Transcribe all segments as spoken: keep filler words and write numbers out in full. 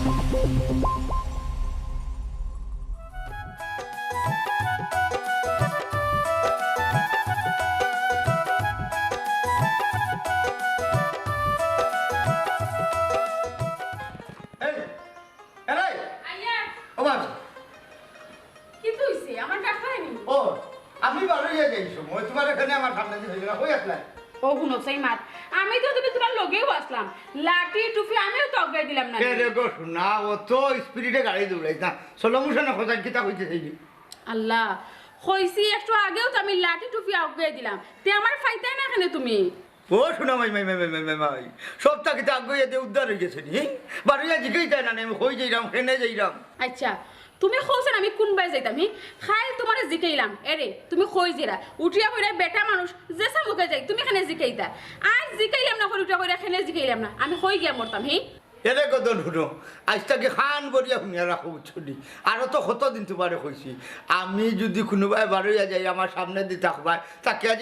এই, এরে, আইয়া। ও বাবা। কিতা অইছে? আমার ডাকলা নি? ও, আমি বারইয়া যাই সময়, তুমার এখানে আমার সামনে দিয়া অইগেলা, কই আছলায়? ও হুনো চাই মাত, আমি তো তুমি তুমার লগেউ আছলাম, লাঠি টুপি আমিও তো আগুয়াই দিলাম না। এরে গো সোনা, অত স্পিডে গাড়ি দৌড়াইছ না, স্লো মোশনে কথা কিতা কইতে চাইলি? আল্লাহ, কইছি একটু আগেউ তো আমি লাঠি টুপি আগুয়াই দিলাম, তে আমারে পাইতায় না কেনে তুমি? ও সোনা মাই, মাই, মাই, সবতা কিতা আগুয়াইয়া দিয়া উদ্ধার অইগেছে নি? বারইয়া জিকাইতায় না নি, আমি কই যাইরাম, কেনে যাইরাম? আইচ্ছা, তুমি কওছাইন আমি কুনবায় যাইতাম, হি? কাইল তুমারে জিকাইলাম, এরে, তুমি কই যাইরায়? উঠিয়া কইরায় বেটা মানুষ, যেছা মুখে যাই, তুমি কেনে জিকাইতায়? আইজ জিকাইলাম না, কই উঠিয়া কইরায় কেনে জিকাইলাম না, আমি কই গিয়া মরতাম, হি? এরে গদন হুনো, আইজ থাকি কান ভরিয়া হুনিয়া রাখো, বুঝছো নি? আরো তো কতদিন তুমারে কইছি, আমি যুদি কুনুবায় বারইয়া যাই, আমার সামনেদি থাকবায়, তাকিয়া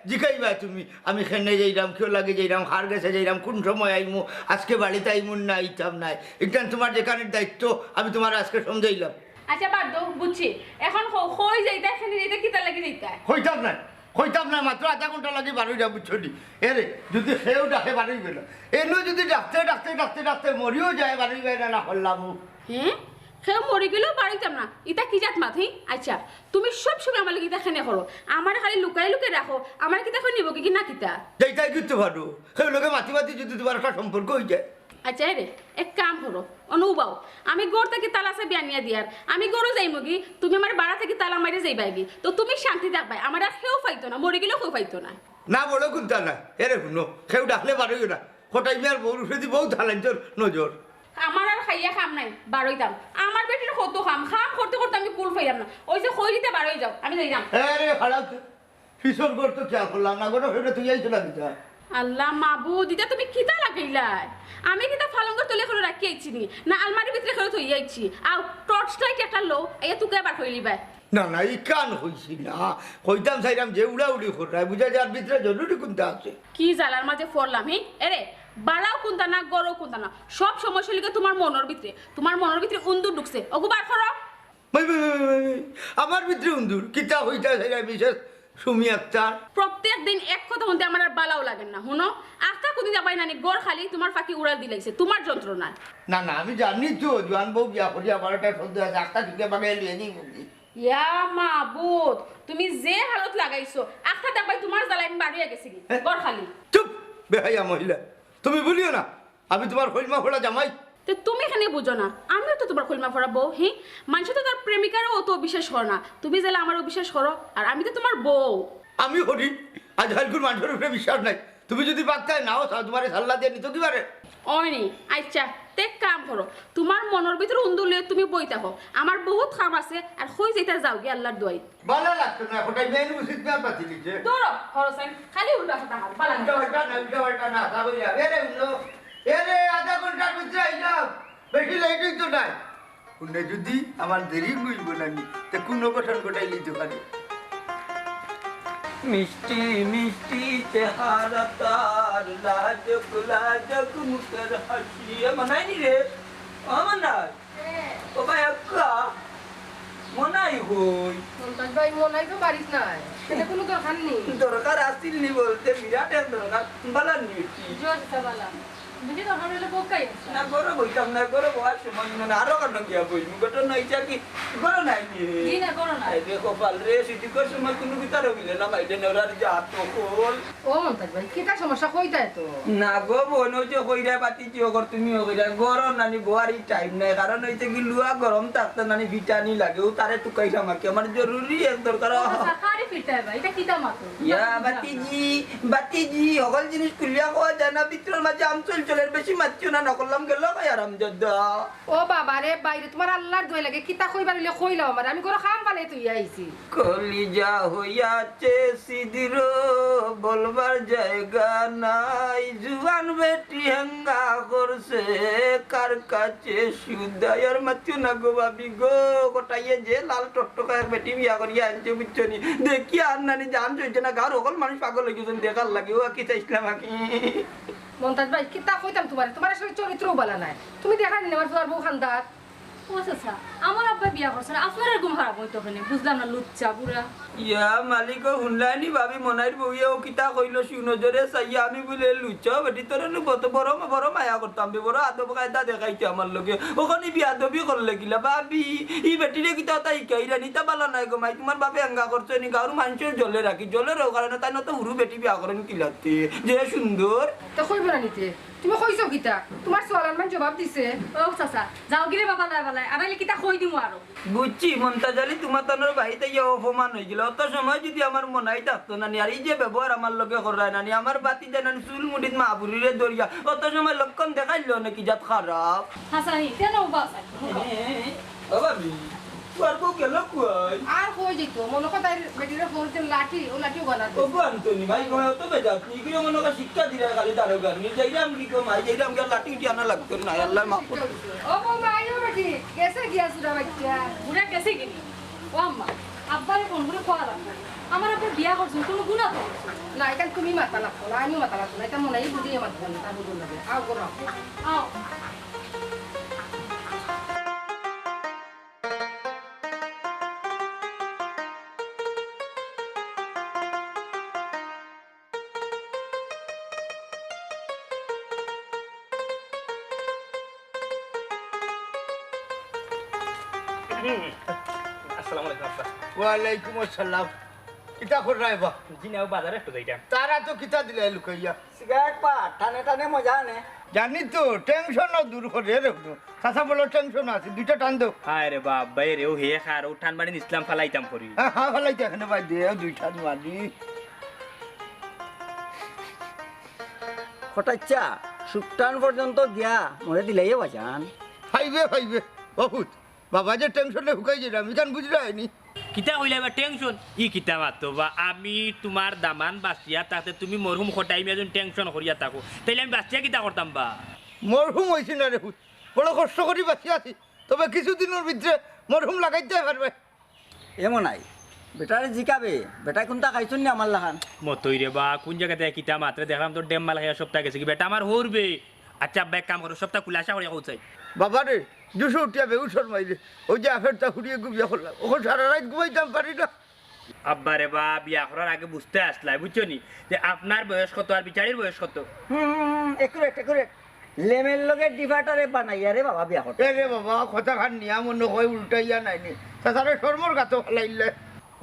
জিকাইবায় তুমি, আমি কেনে যাইরাম, কিওর লাগি যাইরাম, কার গেছে যাইরাম, কুন সময় আইমু, আজকে বাড়িত আইমু না আইতাম নায়। ইখান তুমার যেখানর দায়িত্ব, আমি তুমারে আজকে সমঝাইলাম। আইচ্ছা, বাদ দেও, বুঝছি। এখন কও, কই যাইতায়, কেনে যাইতায়, কিতার লাগি যাইতায়? কইতাম নায়, কইতাম নায়, মাত্র আধা ঘন্টা লাগি বারইরাম, বুঝছো নি? এরে, যুদি কেউ ডাকে বারইবায় না, এনো যুদি ডাকতে, ডাকতে, ডাকতে, ডাকতে মরিও যায়, বারইবায় না, না করলাম। হে? কেউ মরি গেলেও বারইতাম না, ইতা কি জাত মাত, হি? আইচ্ছা, তুমি সব সময় আমার লগে ইতা কেনে করো? আমারে খালি লুকাই লুকাই রাখো, আমারে কিতা কই নিবোগি না কিতা? যাইতায় কিতা পারো, কেউর লগে মাতি মাতি যুদি তুমার একটা সম্পর্ক অইযায়। আইচ্ছা, এরে, এক কাম করো, অনো উবাও, আমি ঘর থাকি তালা চাবি আনিয়া দিয়ার, আমি ঘরো যাইমুগি, তুমি আমারে বারা থাকি তালা মারি যাইবায়গি, তো তুমি শান্তি থাকবায়, আমারে আর কেউ পাইতো না, মরি গেলেও কেউ পাইতো না। না, বড় কুন্তা না, এরে হুনো, কেউ ডাকলে বারইও না, কটাই মিয়ার বউর উপরেদি বউত হালাইন্তর নজর। আমার আর খাইয়া কাম নাই, বারইতাম, আমার বেটির কত কাম, কাম করতে করতে আমি কুল পাইরাম না, অউ যে কই দিতে বারই যাও, আমি যাইরাম। এরে, খাড়াও তো। পিছর ঘর তো খেয়াল করলাম না, ঘরো কেউরে থুইয়া আইছো না কিতা? আল্লাহ মাবুদ, ইতা তুমি কিতা লাগাইলায়? আমি কিতা পালঙ্গর তলে কেউরে রাখি আইছি নি? না আলমারির ভিতরে কেউরে থুইয়া আইছি? আও, টর্চ লাইট একটা লও, আইয়া তুকাইয়া বার করিলিবায়। না, না, ইখান কইছি না। কইতাম চাইরাম যে উড়াউড়ি কররায়, বুঝা যার ভিতরে জরুরি কুন্তা আছে। কি জ্বালার মাঝে পড়লাম, হি? এরে, বারাও কুন্তা না, ঘরও কুন্তা না। সব সমস্যা অইলো গিয়া তুমার মনর ভিতরে। তুমার মনর ভিতরে উন্দুর ঢুকছে। অগু বার করো। ভাই, ভাই, ভাই, ভাই, ভাই, আমার ভিতরে উন্দুর, কিতা কইতা চাইরায় মিসেস সুমি আক্তার? প্রত্যেক দিন এক কথা হুনতে আমার আর ভালাও লাগের না। হুনো, আখতা কুনদিন যাবায় নানি, ঘর খালি, তুমার ফাকি উড়াল দিলাইছে, তুমার যন্ত্রণায়। না, না, আমি জানি তো, জোয়ান বউ বিয়া করিয়া বারোটা চলতে আছে, আখতা ঢুকে বাগাই লিয়ে নিবো কি? ইয়া মাবুদ, তুমি যে হালত লাগাইছো, আখতা দেখবায় তুমার জ্বালায় আমি বারইয়া গেছি কি? হ্যাঁ? ঘর খালি। চুপ, বেহায়া মহিলা, তুমি বলিও না। আমি তুমার কইলমা পড়া জামাই। তে তুমি কেনে বুঝো না? আমিও তো তুমার কইলমা পড়া বউ, হি? মানষে তো তার প্রেমিকারেও অত অবিশ্বাস করে না। তুমি যেলা আমারে অবিশ্বাস করো, আর আমি তো তুমার বউ। আমি করি, আইজ কাইলকুর মানষর উপরে বিশ্বাস নাই। তুমি যুদি বাগতায় নাও চাও, তুমারে সাল্লা দিয়া নিতো কিবারে? অয়নি, আইচ্ছা, তে এক কাম করো, তুমার মনর ভিতরে উন্দুর লইয়া তুমি বই থাকো, আমার বউত কাম আছে, আর কই যাইতায় যাওগি আল্লার দোয়াই। ভালা লাগতো না, কটাই মেন উচিত না পাতি দিছে। ধরো, খরচ নাই, খালি উল্টা কথা আমার, ভালা লাগে। উল্টা পাল্টা না, উল্টা পাল্টা না, তা বলি, এরে উল্লো, এরে আধা ঘন্টার ভিতরে আইলাম, বেশি লেট অইতো নায়। উন্নে যুদি আমার দেরি অইবো না নি, তে কুনু অঘটন ঘটাই লইতো পারে। মিষ্টি মিষ্টি চেহারা তার, লাজক লাজক মুখের হাসি। এ মনাই নি রে? ও মনাই। ও ভাই, আক্কা, মনাই কই? মন্তাজ ভাই, মনাই তো বাড়িত নাই। ইতা কুনু দরকার নি? দরকার আছিল নি বলতে, বিরাট এক দরকার। বালা নি বেটি? জি, বালা। বেটি দরকার অইলে বউক্কা আইছে। না, ঘরো বইতাম না, ঘরো বওয়ার সময় মনে আরো কানো গিয়া বইমু। ঘটনা অইছে কি, ঘরো নাই নি? জি না, ঘরো নাই। এই দেখো, পাল রে, সিদ্দিকর সময় কুনু কিতার অইলে না, মাইলে নেওরার যা তো খোল। ও মন্তাজ ভাই, কিতা সমস্যা কইতায় তো? না গো বইন, অউ যে কইরায় বাতিজি অগর, তুমিও কইরায়, ঘরো নানি বওয়ার ই টাইম নাই, কারণ অইছে কি লুয়া গরম থাকতে নানি ফিটানি লাগে, অউ তারে তুকাইরাম আর কি, আমার জরুরি এক দরকার। ও আচ্ছা, কারে ফিটায় ভাই, ইতা কিতা মাতো? ইয়া বাতিজি, বাতিজি, হকল জিনিস খুলিয়া কওয়া যায় না, ভিতরর মাঝে আমচল চলের, বেশি মাতিও না, নকরলাম গেল ভাই আরামজাদা। ও বাবা রে, বাইরে তুমার আল্লার দোয়াই লাগে, কিতা কইবার অইলে কইলাও আমারে, আমি ঘরো কাম ফালাই থইয়া আইছি। কলিজা হইয়াছে ছিদ্র, বলবার জায়গা নাই, জুয়ান বেটি হেঙ্গা করছে, কার কাছে সুদাইয়ার মাতিও না গো ভাবি গো, কটাইয়ে যে লাল টকটকা এক বেটি বিয়া করিয়া আনছে, বুঝছো নি? দেখি আর নানি জান চলছে না, গাঁওর হকল মানুষ পাগল অইগেছইন দেখার লাগি, ও আর কি চাইছিলাম আমি। মন্তাজ ভাই, কিতা কইতাম তুমারে, তুমার আসলে চরিত্রও বালা নায়। তুমি দেখায় নি আমার ফুয়ার বউ খান্দাত। ও চাচা, আমার আব্বায় বিয়া করছে না, আপনার এরকম খারাপ অইতো কেনে? বুঝলাম না, লুচ্চা বুড়া। ইয়া মালিক, ও হুনলায়নি ভাবি, মনাইর বউয়ে ও কিতা কইলো, সুনজরে চাইয়া আমি বুলে, "লুচ্চা বেটি, তোরে নু কত বড়, বড় মায়া করতাম বে, বড় আদব কায়দা দেখাইতে আমার লগে, অখনি বিয়াদবি করলে কিলা?" ভাবি, ই বেটিরে কিতা তাই কাইরা নিতা বালা নাই গো মাই, তুমার বাপে এঙ্গা করছে নি, গাউর মানষর জলে রাখি, জলে রও কারণে তাই নত হুরু বেটি বিয়া করইন কিলাতে, যে সুন্দর। তা কইবো না নিতে? তুমি কইছো কিতা? তুমার সওয়ালর মান জবাব দিছে? ও চাচা, যাওগি রে বাবা, লাই বালাই, আর নাইলে কিতা কই দিমু আরো। বুঝছি, মন্তাজ আলী, তুমার তানোর বাড়িত আইয়া অপমান অইগেলো। অত সময় যুদি আমার মনাই থাকতো না নি, আর ই যে ব্যবহার আমার লগে কররায় না নি, আমার বাতি দেয় না নি, চুল মুঠিত মাহফুরিরে ধরিয়া, অত সময় লক্ষণ দেখাইলো নাকি জাত খারাপ। হাসানি, কেন উবা আছে? ও ভাবি, তুমার বউ গেল কই? আর কই যাইতো? মনো কর তাইর বেটিরে ফোন দিন লাঠি, ও লাঠিও বানা দে। ও গো আন্তনি ভাই, কই অত বেজাত নি? কি মনো কর শিক্ষা দিরা খালি দারোগা নি? যাইরাম কি গো মাই, যাইরাম কি আর লাঠি উঠি আনা লাগতো না, আল্লাহ মাফ করো। ও বউ মাই, ও বেটি, গেছে গিয়া চুরা বাচ্চা। বুড়া গেছে গি? ও আম্মা, আব্বারে ফোন করি কওয়া লাগবো। আমার আব্বা বিয়া করছইন, কুনু গুনা তো করছইন না। না, ইখান তুমি মাতা লাগতো না, আমিও মাতা লাগতো না, ইখান মনাই বুঝিয়া মাতবো না, তার বুঝুন লাগে। আও গো, আও। আও। আসসালামু আলাইকুম আব্বা। ওয়ালাইকুম আসসালাম। কিতা কররায় বা? জি না, ও বাজারে একটু যাইতাম। তারা তো কিতা দিলায় লুকাইয়া? সিগারেট পা, টানে টানে মজা আনে। জানি তো, টেনশনও দূর করে রে হুনো। চাচা বলো, টেনশন আছে, দুইটা টান দেও। হায় রে বাপ, ভাই রে, ও হে খার, ও টান মারি নিছলাম, ফালাইতাম করি। হ্যাঁ, হ্যাঁ, ফালাইতে এখানে বাদ দে, দুই টান মারি। কটাইচ্ছা, সুকটান পর্যন্ত গিয়া মরে দিলাইও বাজান। ফাইবে, ফাইবে, বহুত। বাবা যে টেনশনে হুকাই যাইরাম, ইখান বুঝরায় নি। কিতা কইলা এবার টেনশন? ই কিতা মাতো বা? আমি তুমার দামান বাঁচিয়া থাকতে তুমি মরহুম কটাই মিয়া যেন টেনশন করিয়া থাকো, তাইলে আমি বাঁচিয়া কিতা করতাম বা? মরহুম অইছি না রে পুত, বড় কষ্ট করি বাঁচিয়া আছি, তবে কিছুদিনর ভিতরে মরহুম লাগাইতে পারবে। এমন নাই, বেটারে জিকাবে, বেটায় কুনতা খাইছইন নি আমার লাখান? মতই রে বা, কুন জাগাত কিতা মাতরে দেখলাম তো ডেম মাল খাইয়া সপ্তাহ গেছে গি, বেটা আমার হউরবে। আচ্ছা আব্বা, এক কাম করো, সবটা খুলাসা করিয়া কও চাই। বাবা রে, জুসো উঠিয়া বেহুশ অর মাইরে। ওই যে আফেরটা ফুড়িয়ে ঘুমিয়া করলাম, অখন সারা রাইত ঘুমাইতাম পারি না। আব্বা রে বা, বিয়া করার আগে বুঝতে আসলাই, বুঝছো নি, যে আপনার বয়স কত আর বিচারির বয়স কত? হুম, accurate, accurate। লেমের লগে ডিভাটারে বানাইয়া রে বাবা বিয়া করতে। এ রে বাবা, কথাখান নিয়া মনো কয় উল্টাইয়া নাইনি। চাচারে শরমর গাতো ফালাইলে।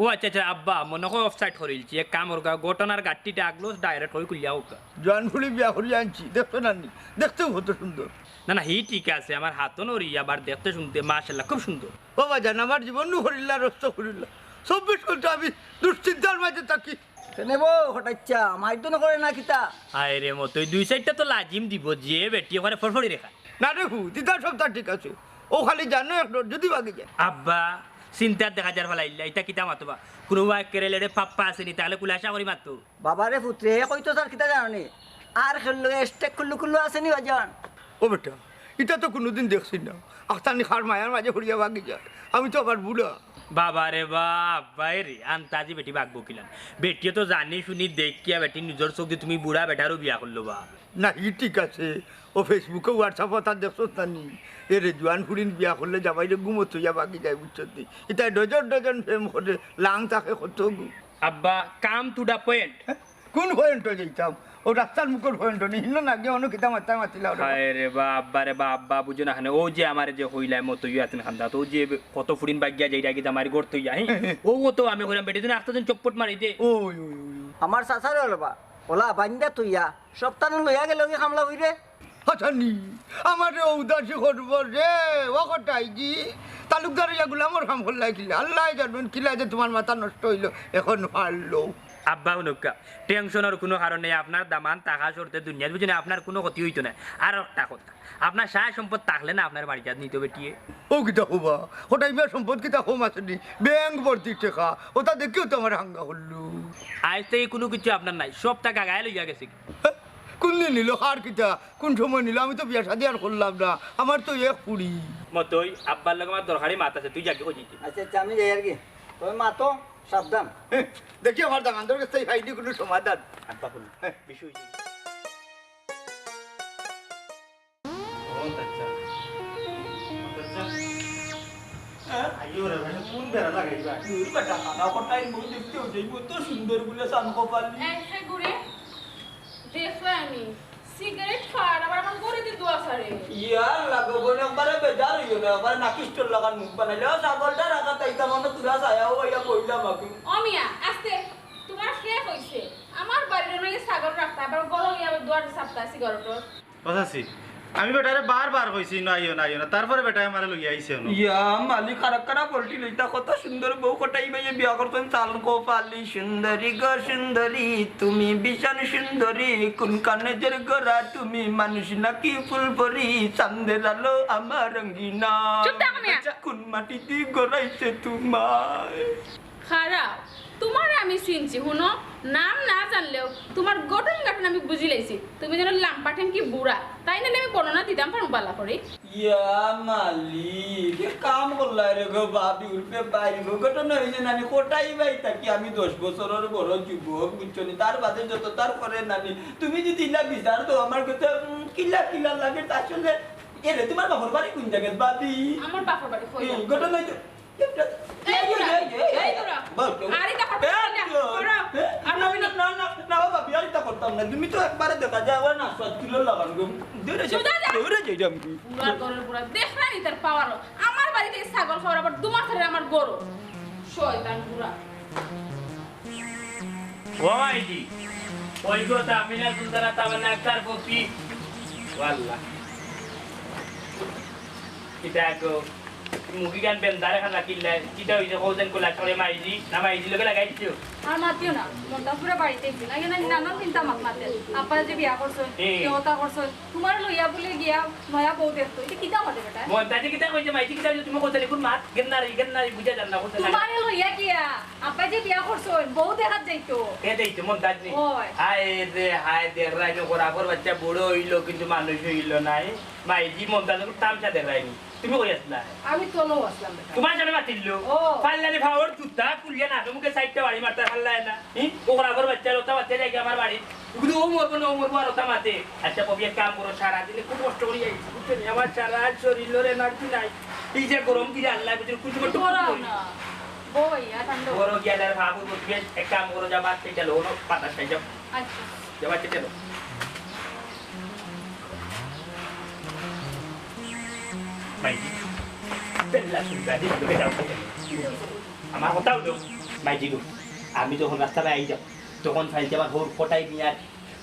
ও আচ্ছা, আচ্ছা, আব্বা, মনো কয় offside করিলছি। এক কাম করউক্কা, ঘটনার গাট্টিটা আগলো, direct কই খুলিয়া কউক্কা। জোয়ান ফুড়ি বিয়া করিয়া আনছি, দেখছো না নি? দেখতেও কত সুন্দর। না, না, হি ঠিক আছে, আমার হাতো নড়ি, আবার দেখতে শুনতে মাশাআল্লাহ, খুব সুন্দর। ও বাজান, আমার জীবন নু করিল্লা, নষ্ট করিল্লা। চব্বিশ ঘন্টা আমি দুশ্চিন্তার মাঝে থাকি। কেনে বো, কটাইচ্ছা, মাইর তো নকরে না কিতা? আয় রে মতই, দুই চাইরটা তো লাজিম দিব, যে বেটি ওখানে ফড়ফড়ি রেখা। না রে হু, দিদার সবতা ঠিক আছে। ও খালি জানো এক ডর, যদি বাগি যায়। আব্বা, চিন্তার দেখা যার ফালাইল্লা, ইতা কিতা মাতবা? কুনু ওয়াই কেরেলেরে পাপ্পা আছে নি, তাহলে কুলাসা করি মাতো। বাবারে পুত্রে, হে কইতো স্যার কিতা জানো নি? আর খেল লগে স্টেক কুল্লু কুল্লু আছে নি বাজান? ও বেটা, ইটা তো কুনুদিন দেখছি না। আখতানি খার মায়ার মাঝে পড়িয়া বাগি যায়। আমি তো আবার বুড়া। বাবা রে বাপ, ভাই রে, আন্তাজি বেটি বাগবো কিলান। বেটিয়ে তো জানি শুনি দেখিয়া বেটি নিজর চোখ দি তুমি বুড়া বেটারও বিয়া করলো বা। না, ই ঠিক আছে। ও Facebook-এ, WhatsApp-ও তার দেখছস না নি? এ রে, জোয়ান ফুড়িন বিয়া করলে জামাইরে ঘুমো থইয়া বাগি যায়, বুঝছস নি? ইতায় ডজন ডজন প্রেম করে, লাং থাকে কত গু। আব্বা, come to the point। হ্যাঁ? কোন point-ও যাইতাম? ও রাস্তার মুখর point-ও নি, হিনো না গিয়া অন্য কিতা মাতায় মাতিলা ওরে। হায় রে বা, আব্বা রে বা, আব্বা বুঝো না কেনে? ও যে আমারে যে কইলায় মতইও আছেন খান্দাত, ও যে কত ফুড়িন বাগিয়া যাইরা গিয়া জামাইর ঘর থইয়া, হ্যাঁ? ও তো আমি কইলাম, বেটি তুমি আস্তে দিন চপ্পট মারি দে। ওই, ওই, ওই, ওই। আমার চাচারে হলো বা, ওলা বান্দা তুইয়া, সপ্তাহ লইয়া গেল কি কামলা হইরে? হাসানি, আমারে উদাসী করবো রে, ও কটাইজি। তালুকদার ইয়া গুলামর কাম করলাই কিলা? আল্লাহ জানবেন কিলা যে তোমার মাথা নষ্ট হইলো, এখন পারলো। আব্বা হুনুক্কা, টেনশনর কুনু কারণ নাই, আপনার দামান থাকা শর্তে দুনিয়াত বুঝছেন, আপনার কুনু ক্ষতি হইতো না। আর একটা কথা, আপনার সায় সম্পদ থাকলে না আপনার বাড়িত নিত বেটিয়ে। ও কিতা কবা, কটাই মিয়ার সম্পদ কিতা কম আছে নি? ব্যাংক ভর্তি টেকা, ওটা দেখিও তো আমার হাঙ্গা করলো। আইজ থাকি কুনু কিছু আপনার নাই, সবতা গাগায় লইয়া গেছে। হ্যাঁ? কোন দিন নিল, কার কিতা, কোন সময় নিল? আমি তো বিয়া শাদি আর করলাম না, আমার তো এক ফুড়ি। মতই, আব্বার লগে আমার দরকারি মাত আছে, তুই যাকে কই দিতে। আচ্ছা, আচ্ছা, আমি যাই আর কি। তবে মা তো সাবধান। হ্যাঁ, দেখি আমার দামান্দর কাছে ফাইনি কোনো সমাধান। আব্বা বলুন, হ্যাঁ। বিষয় হয়েছে। ইওরে ভাই, কোন বেড়া লাগাইবা? ইওরে বেটা, কানা কটাই মুখ দেখতে ওটাই মতো সুন্দর বলে সান কপালি। এই, হে ঘুরে, দেখলাম আমি। সিগারেট খার, আবার আমার ঘরে দিয়ে দোয়া সারে। ইয়া আল্লাহ গো, বোন, একবারে বেজার হইও না, একবারে নাকি স্টোর লাগান মুখ বানাইলে। ও ছাগলটা রাখা তাইতাম, আমরা তুলা ছায়াও হইয়া বইলাম আপনি। ও মিয়া, আস্তে, তোমার কে কইছে? আমার বাড়ির অনেকে ছাগল রাখতা, আবার গরম ইয়া আবার দুয়ারে সাপ্তা সিগারেটর। ও চাচি, আমি বেটারে বারবার কইছি, "ইনো আইও না, আইও না।" তারপরে বেটায় আমারে লইয়া আইছে অনো। ইয়া মালিক, খারাপ খারাপ পল্টি লইতা, কত সুন্দর বউ কটাই ভাইয়ে বিয়া করছেন, চালন কপালি সুন্দরী গো সুন্দরী, তুমি ভীষণ সুন্দরী, কোন কানে জের গড়া তুমি, মানুষ নাকি ফুল পরি, চান্দের আলো আমার রঙ্গিনা। চুপ থাকো মিয়া। কোন মাটি দিয়ে গড়াইছে তোমায়? খারাপ, তোমারে আমি চিনছি, হুনো, নাম না জানলেও তোমার গঠন গঠন আমি বুঝি লাইছি। তুমি যেন লাম্পা ঠেঙ্কি বুড়া, তাই নাইলে আমি বর্ণনা দিতাম পারমু বালা করি। ইয়া মালিক, এ কাম করলা রে গো, ভাবি উল্পে বাইরে গো। ঘটনা হইছে নানি, কটাই ভাই থাকি আমি দশ বছরের বড় যুবক, বুঝছো নি? তার বাদে যত তার করে নানি, তুমি যদি ইলা বিচার তো আমার কাছে, উম, কিলা কিলা লাগে, তা আসলে এরে তোমার বাপর বাড়ি কোন জায়গায়, ভাবি? আমার বাপর বাড়ি কই? এই ঘটনা হইছে এই তোরা, এই তোরা। বল, বল। আর এটা কথা বলবি না। করো। আর না, ভাবি না, না। না, না, না, বাবা, বিয়া এটা করতাম না। তুমি তো একবারে দেখা যায়, ওই না, সাত কিলো লাগান গো। দূরে যাই, সোজা যা। দূরে যাই, যাম কি? বুড়া ঘরের বুড়া, দেখ না নি তার পাওয়ার। আমার বাড়িতে ছাগল খাওয়ার আবার দুমাস ধরে আমার গরু। শয়তান বুড়া। ও মাইজি, ওই গো, তামিনা সুলতানা, তামান্না আক্তার, পপি। ওয়াল্লাহ। কিতা গো? মুখি গান বেন্দারে খানা কিল্লাই। কিতা হইছে? কওছেন কোলা ছড়ে মাইজি? না মাইজি লগে লাগাইছো? আর মাতিও না। মন্তাজ পুরা বাড়িতে আইছে না। এখানে নানান চিন্তা মাত মাতে। আব্বা যে বিয়া করছইন, এ। কে কথা করছইন। তোমার লইয়া বলে গিয়া নয়া বউ দেখতো। এটা কিতা মাতে বেটা? মন্তাজে কিতা কইছে? মাইজি কিতা কইছে? তুমি কওছেন কোন মাত? গেন্নারি, গেন্নারি বুঝা যান না, কওছেন না। তোমারে লইয়া গিয়া আব্বা যে বিয়া করছইন, বউ দেখাত যাইতো। এ যাইতো, মন্তাজ নি? ওই। হায় রে, হায়, দেখরায় নি, খরাফর বাচ্চা বুড়ো হইলো, কিন্তু মানুষ হইলো না। মাইজি মন্তাজ তামশা দেখরায় নি। তুমি কই আছলা? আমি তো নও আছলাম বেটা। তোমার সাথে মাতিল লো? ও। পারলা নি ফাওর জুতা খুলিয়া নাকে মুখে চাইরটা বাড়ি মারতা পারলায় না। হি? ও খরাফর বাচ্চা, লতা বাচ্চা যাই আমার বাড়ি। কিন্তু ও মরবো না, ও মরবো আর ওটা মাতে। আচ্ছা, কবি এক কাম করো, সারাদিনে খুব কষ্ট করি আইছি, বুঝছো নি? আমার সারা শরীরর energy নাই। এই যে গরম দিলে আল্লাহ বুঝে খুশি মতো করাও না। বই, আর ঠান্ডা। বড় গিয়া আর ভাবু বুঝবে, এক কাম করো, যা বাদ থেকে গেল, ওনো পাতা খাই যাও। আচ্ছা। যা বাদ থেকে গেল। মাইজি, বেল্লা সুন্দর, দিদি, তোকে যাও। আমার কথা হলো, মাইজি গো, আমি যখন রাস্তা বায় আই যাও, তখন ফাইলতে আমার হৌর ফটাই নিয়ে আর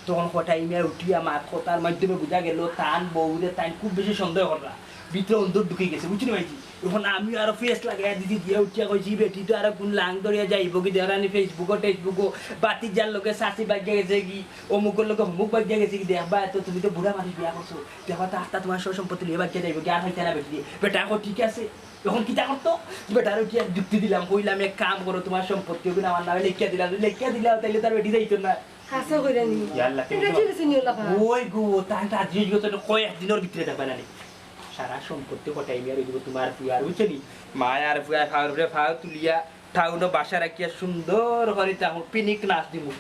তখন কটাই মিয়া উঠিয়া মাত কথার মাধ্যমে বুঝা গেল, তান বউরে তাইন খুব বেশি সন্দেহ কররা। ভিতরে অন্দর ঢুকি গেছে, বুঝছো নি মাইজি? এখন আমি আরো ফেস লাগাইয়া দিছি, দিয়া উঠিয়া কইছি, "বেটি তো আরো কোন লাং ধরিয়া যাইবো কি, দেখরায় নি Facebook-ও টেসবুকও, বাতিজার লগে চাচি বাগিয়া গেছে কি, অমুকর লগে হমুক বাগিয়া গেছে কি, দেখবায় তো তুমি তো বুড়া মানুষ বিয়া করছো, দেখবায় তো আস্তা তোমার সব সম্পত্তি লইয়া বাগিয়া যাইবো কি, আর পাইতা না বেটি।" বেটা কয়, "ঠিক আছে।" এখন কিতা করতো? বেটারে উঠিয়া যুক্তি দিলাম, কইলাম, "এক কাম করো, তোমার সম্পত্তি ওগুন আমার নামে লেখিয়া দিলাও, লেখিয়া দিলাও, তাইলে তার বেটি যাইতো না।" হাছা কইরা নি। ইয়া আল্লাহ, তুমি এটা তো ঠিক আছে, নিও লাগা। ওই গো, তাই তো আজ জিজ্ঞেস করছো, কয় একদিনর ভিতরে দেখবা না নি? সারা সম্পত্তি কটাই মিয়ার অইযিবো তোমার ফুয়ার, বুঝছো নি? মায় আর ফুয়ায় ফাওর উপরে ফাও তুলিয়া, টাউনো বাসা রাখিয়া সুন্দর করি টাউন পিনিক নাচ দিমু।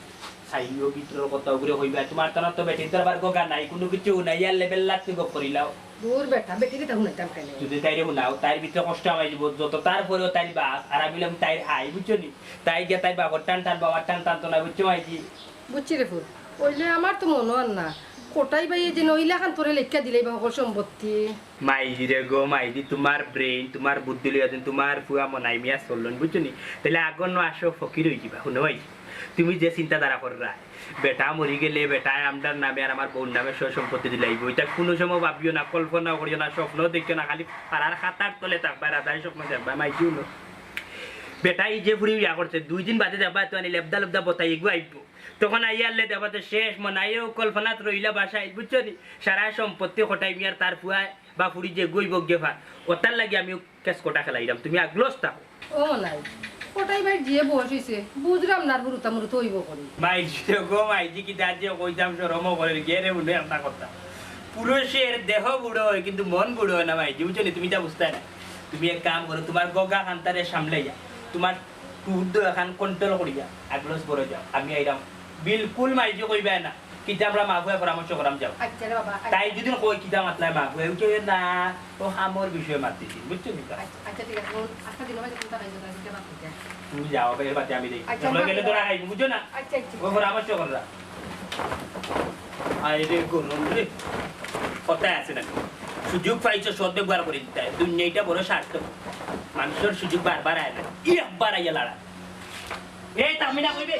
খাইও ভিতরর কথা ওগুরে কইবা, তোমার তো না তো বেটির তো আবার গগা নাই, কুনু কিছু নাই, আর লেবেল লাগতে গপ করিলাও। দূর বেটা, বেটিরে তা হুনাইতাম কেনে? যদি তাইরে হুনাও, তাইর ভিতরে কষ্ট হামাই যিবো, যত তার পরেও তাইর বাপ, আর আমি অইলাম তাইর আই, বুঝছো নি? তাই গিয়া তাইর বাপর টান টান, বাবার টান টান তো না, বুঝছো মাইজি? বুঝছি রে ফুত, অইলে আমার তো মনো আর না, কটাই ভাইয়ে যে নইলা খান তোরে লেখিয়া দিলাইবা হকল সম্পত্তি। মাইজি রে গো, মাইজি, তোমার brain, তোমার বুদ্ধি লইয়া যেন তোমার ফুয়া মনাই মিয়া চললন, বুঝছো নি? তাইলে আগর নু আসো ফকির অইযিবা, হুনো মাইজি? তুমি যে চিন্তাধারা কররায়, বেটা মরি গেলে বেটায় আমরার নামে আর আমার বউর নামে সয় সম্পত্তি দিলাইবো। ইটা কুনু সময় ভাবিও না, কল্পনাও করিও না, স্বপ্নও দেখিও না, খালি পাড়ার খাতার তলে থাকবা, রাজায় স্বপ্ন দেখবা, মাইজি হুনো। বেটায় যে ফুড়ি বিয়া করছে, দুই দিন বাদে দেখবা, তো আনি লেবদা লেবদা বতাই এগু আইবো। তখন আইয়ারলে দেখবা তো শেষ, মনাইও কল্পনাত রইলা বাসায়, বুঝছো নি? সারা সম্পত্তি কটাই মিয়ার তার ফুয়ায় বা ফুড়ি যে গইব গেফার, ওটার লাগি আমি কেস কটা খেলাইলাম, তুমি আগলস থাকো। ও নাই, কটাই ভাই যে বয়স হইছে, বুঝলাম না আর হুরুতা মুরুতা হইব করি। মাইজি গো, মাইজি কিতা যে কইতাম, শরমও করের, গেরে উঠে আমরা করতাম। পুরুষের দেহ বুড়ো হয়, কিন্তু মন বুড়ো হয় না, মাইজি, বুঝছো নি? তুমি তা বুঝতায় না। তুমি এক কাম করো, তোমার গগা খান্তারে সামলাইয়া, তোমার টুর দো এখান কন্ট্রোল করিয়া, আগলস বড় যাও, আমি আইরাম। বিলকুল মাইজি কইবায় না। ইটা আমরা মা-ফুয়ায় পরামর্শ করাম, যাও। আচ্ছা রে বাবা, আচ্ছা। তাই যদি কয় কিতা মাতলায় মা-ফুয়ায়, উঠে না, ও কামর বিষয়ে মাততেছি, বুঝছো নি? আচ্ছা, আচ্ছা, ঠিক আছে। ও আস্তা দিনর মাঝে কুনটা খাইছো, তার সাথে মাততে চাই। তুমি যাও, এর বাদে আমি দেখি। আচ্ছা, আমরা মা- গেলে তোরা খাইবি, বুঝছো না? আচ্ছা, আচ্ছা। ও পরামর্শ কররা। আরে রে গরম রে, কথা আছে না? সুযোগ পাইছো, সদ ব্যবহার করে দিতে হয়। দুনিয়াটা বড় স্বার্থ, মানুষের সুযোগ বারবার আয় না, একবার আইয়া লাড়া। এই তামিনা কইবে।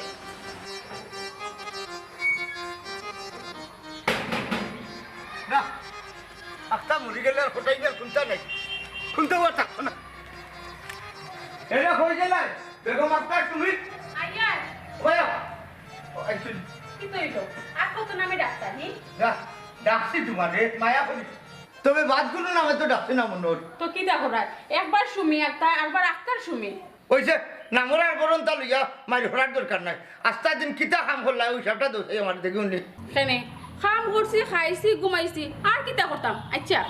না, আখতা মরি গেলে আর ফটাই গেল, কুনটা নাই, কুনটা আর থাকতো না। এরা হয়ে গেলে বেগম আক্তার, তুমি? আইয়ার, ওয়া। ও, actually, কি তৈল? আর কত নামে ডাক্তার, নি? না, ডাকছি তোমারে, মায়া করি। তবে বাদ কোনো নামে তো ডাকছি না মনোর। তো কিতা করার? একবার সুমি আক্তার, আরবার আক্তার সুমি। ওই যে নামর আর বরণ তা লইয়া মারি ফেলার দরকার নাই। আস্তা দিন কিতা কাম করলা, ওই সবটা দোষাই আমার দেখি উনি। কেনে? কাম করছি, খাইছি, ঘুমাইছি, আর কিতা করতাম? আচ্ছা,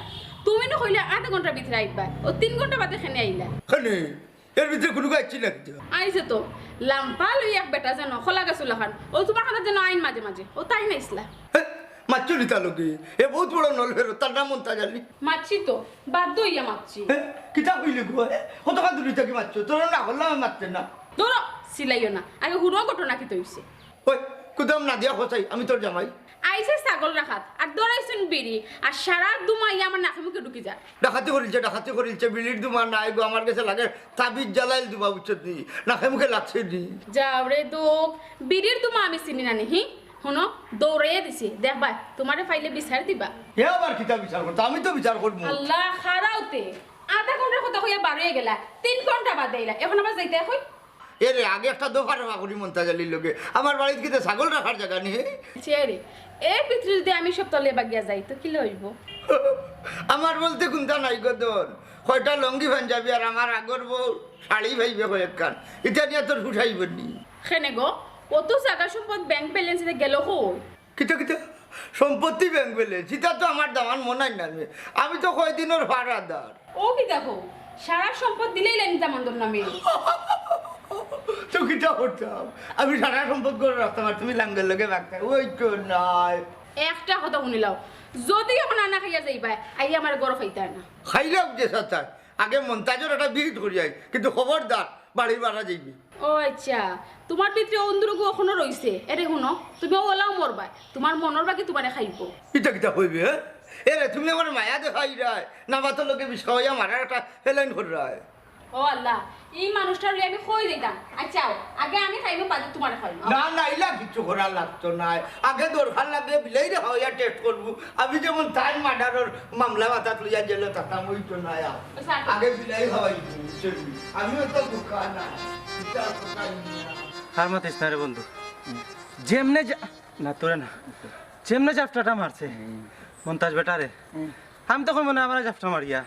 তুমি না কইলে আধা ঘন্টার ভিতরে আইবা, ও তিন ঘন্টা বাদে কেনে আইলা? কেনে? এর ভিতরে কোনো গাইছি না কিন্তু। আইছে তো, লাম্পা লই এক বেটা যেন, খোলা গেছো লাখান, ও তোমার খানার যেন আইন মাঝে মাঝে, ও তাই নাইছলা। হে, মারছো নি তার লগে? এ বহুত বড় নল ফেরত, তার নাম মন্তাজ আলী। মাতছি তো, বাধ্য হইয়া মাতছি। হে, কিতা কইলে গো? হে, কতক্ষণ দূরে থাকি মারছো? তোর না হল্লা মারতে না। ধরো, সিলাইও না, আগে হুনো ঘটনা কিতা অইছে। ওই, কুদাম না দিয়া হোসাই, আমি তোর জামাই। আইছে ছাগল রাখাত, আর দৌড়াইছুন বিড়ি, আর সারা দুমাইয়া আমার নাকে মুখে ঢুকি যায়। ডাকাতি করিলছে, ডাকাতি করিলছে, বিড়ির দুমা নাই গো, আমার গেছে লাগে তাবিজ জ্বালাইল দুমা, বুঝছো নি? নাকে মুখে লাগছে নি। যাও রে দুখ, বিড়ির দুমা আমি চিনি না নি, হি? হুনো, দৌড়াইয়া দিছি, দেখবা, তোমারে পাইলে বিচার দিবা। এ আবার কিতা বিচার করতো? আমি তো বিচার করবো। আল্লাহ, খারাউতে, আধা ঘন্টার কথা কইয়া বারোই গেলা, তিন ঘন্টা বাদে আইলা, এখন আবার যাইতে কই? এরে, আগে একটা দফা রফা করি মন্তাজ আলীর লগে। আমার বাড়িত কিতা ছাগল রাখার জাগা নি? চেয়ারে, এর ভিতরে যদি আমি সব তলে বাগিয়া যাই, তো কি লইব? আমার বলতে কুনতা নাই গো দন। কয়টা লঙ্গি পাঞ্জাবি আর আমার আগর বউ শাড়ি পাইবে কয়েকখান। ইতা নিয়া তোর ফুটাইব নি? কেনে গো, অত জাগা সম্পদ ব্যাংক ব্যালেন্স গেল কই? কিতা কিতা? সম্পত্তি ব্যাংক ব্যালেন্স? ইতা তো আমার দামান মনাই না রে। আমি তো কয়দিনর ফারাদার। ও কিতা কও, সারা সম্পদ দিলেই লাইন দামান্দর নামে। তো কিতা করতাম? আমি সারা সম্পদ করে রাখতাম আর তুমি লাঙ্গল লগে রাখতাম। ওই তো নাই। একটা কথা হুনিলাও, যদি এখন আনা খাইয়া যাইবায়, আইয়া আমার গরো খাইতায় না। খাইলাম যে সাথে। আগে মন্তাজর একটা বিহিত করি আই, কিন্তু খবরদার বাড়ির বারা যাইবি। ও আচ্ছা, তোমার ভিতরে অন্দুরগু এখনো রইছে। এরে হুনো, তুমি ওলাও মরবায়, তোমার মনর বাকি তোমারে খাইব। ইতা কিতা কইবে, হ্যাঁ? এরে, তুমি আমার মায়া দেখাইরায়, না বা তোর লগে বিষ খাওয়াইয়া মারার একটা হেলাইন কররায়। ও আল্লাহ, এই মানুষটা লই আমি কই দিতাম। আচ্ছা, আগে আমি খাইব, বাদে তোমারে খাইব। না, না, ইলা কিচ্ছু করার লাগতো নাই। আগে দরকার লাগে বিলাইরে খাওয়াইয়া টেস্ট করবো। আমি যেমন তাই মার্ডারর মামলা মাথাত লইয়া জেলো থাকতাম, ওই তো নাই আর। আগে বিলাই খাওয়াই দিবো, বুঝছো নি? আমিও তো বোকা না। বিচার করতাম না। হার মাতিস না রে বন্ধু, যেমনে যা-, না তোরে না, যেমনে জাফটাটা মারছে মন্তাজ বেটারে, আমি তো কই মনে আমার জাফটা মারিয়া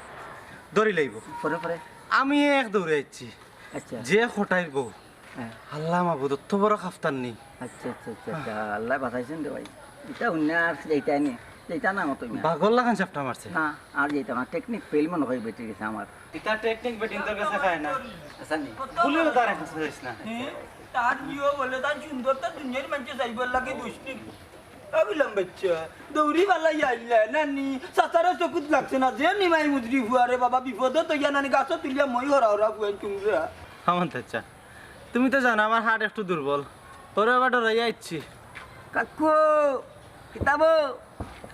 দৌড়ি লাইব। পরে পরে। আমি এক দৌড়ে আইছি, আচ্ছা। যে খটাইর বউ, হ্যাঁ। আল্লাহ মাবুদ, অত বড় কাফতার নি। আচ্ছা, আচ্ছা, আচ্ছা, আচ্ছা। আল্লাহ বাঁচাইছেন রে ভাই। এটা অন্য আর যাইতাই নি। যাইতা না মতো মিয়া। বাগর লাখান জাফটা মারছে। না, আর যাইতাম না। টেকনিক ফেল মনে হয় বেটির গেছে আমার। ইতা টেকনিক বেটিন্তর গেছে খায় না। আচ্ছা নি। ভুলেও তার কাছে যাইস না। তার জিও বলে তার সুন্দর তো দুনিয়ার মানুষে চাইবার লাগে দুষ্টি। ভাবিলাম বাচ্চা, দৌড়ি বালাই আইলা নানি, চাচারও চকুত লাগছে না, যে নিমাই মুজরি ফুয়ারে বাবা বিপদে তৈয়া নানি গাছও তুলিয়া মই হরা হরা ফুয়াই তুমরা। হামান চাচা, তুমি তো জানো আমার হার্ট একটু দুর্বল, তোরে আবার ডরাইয়া আইছি। কাকু, কিতাবো,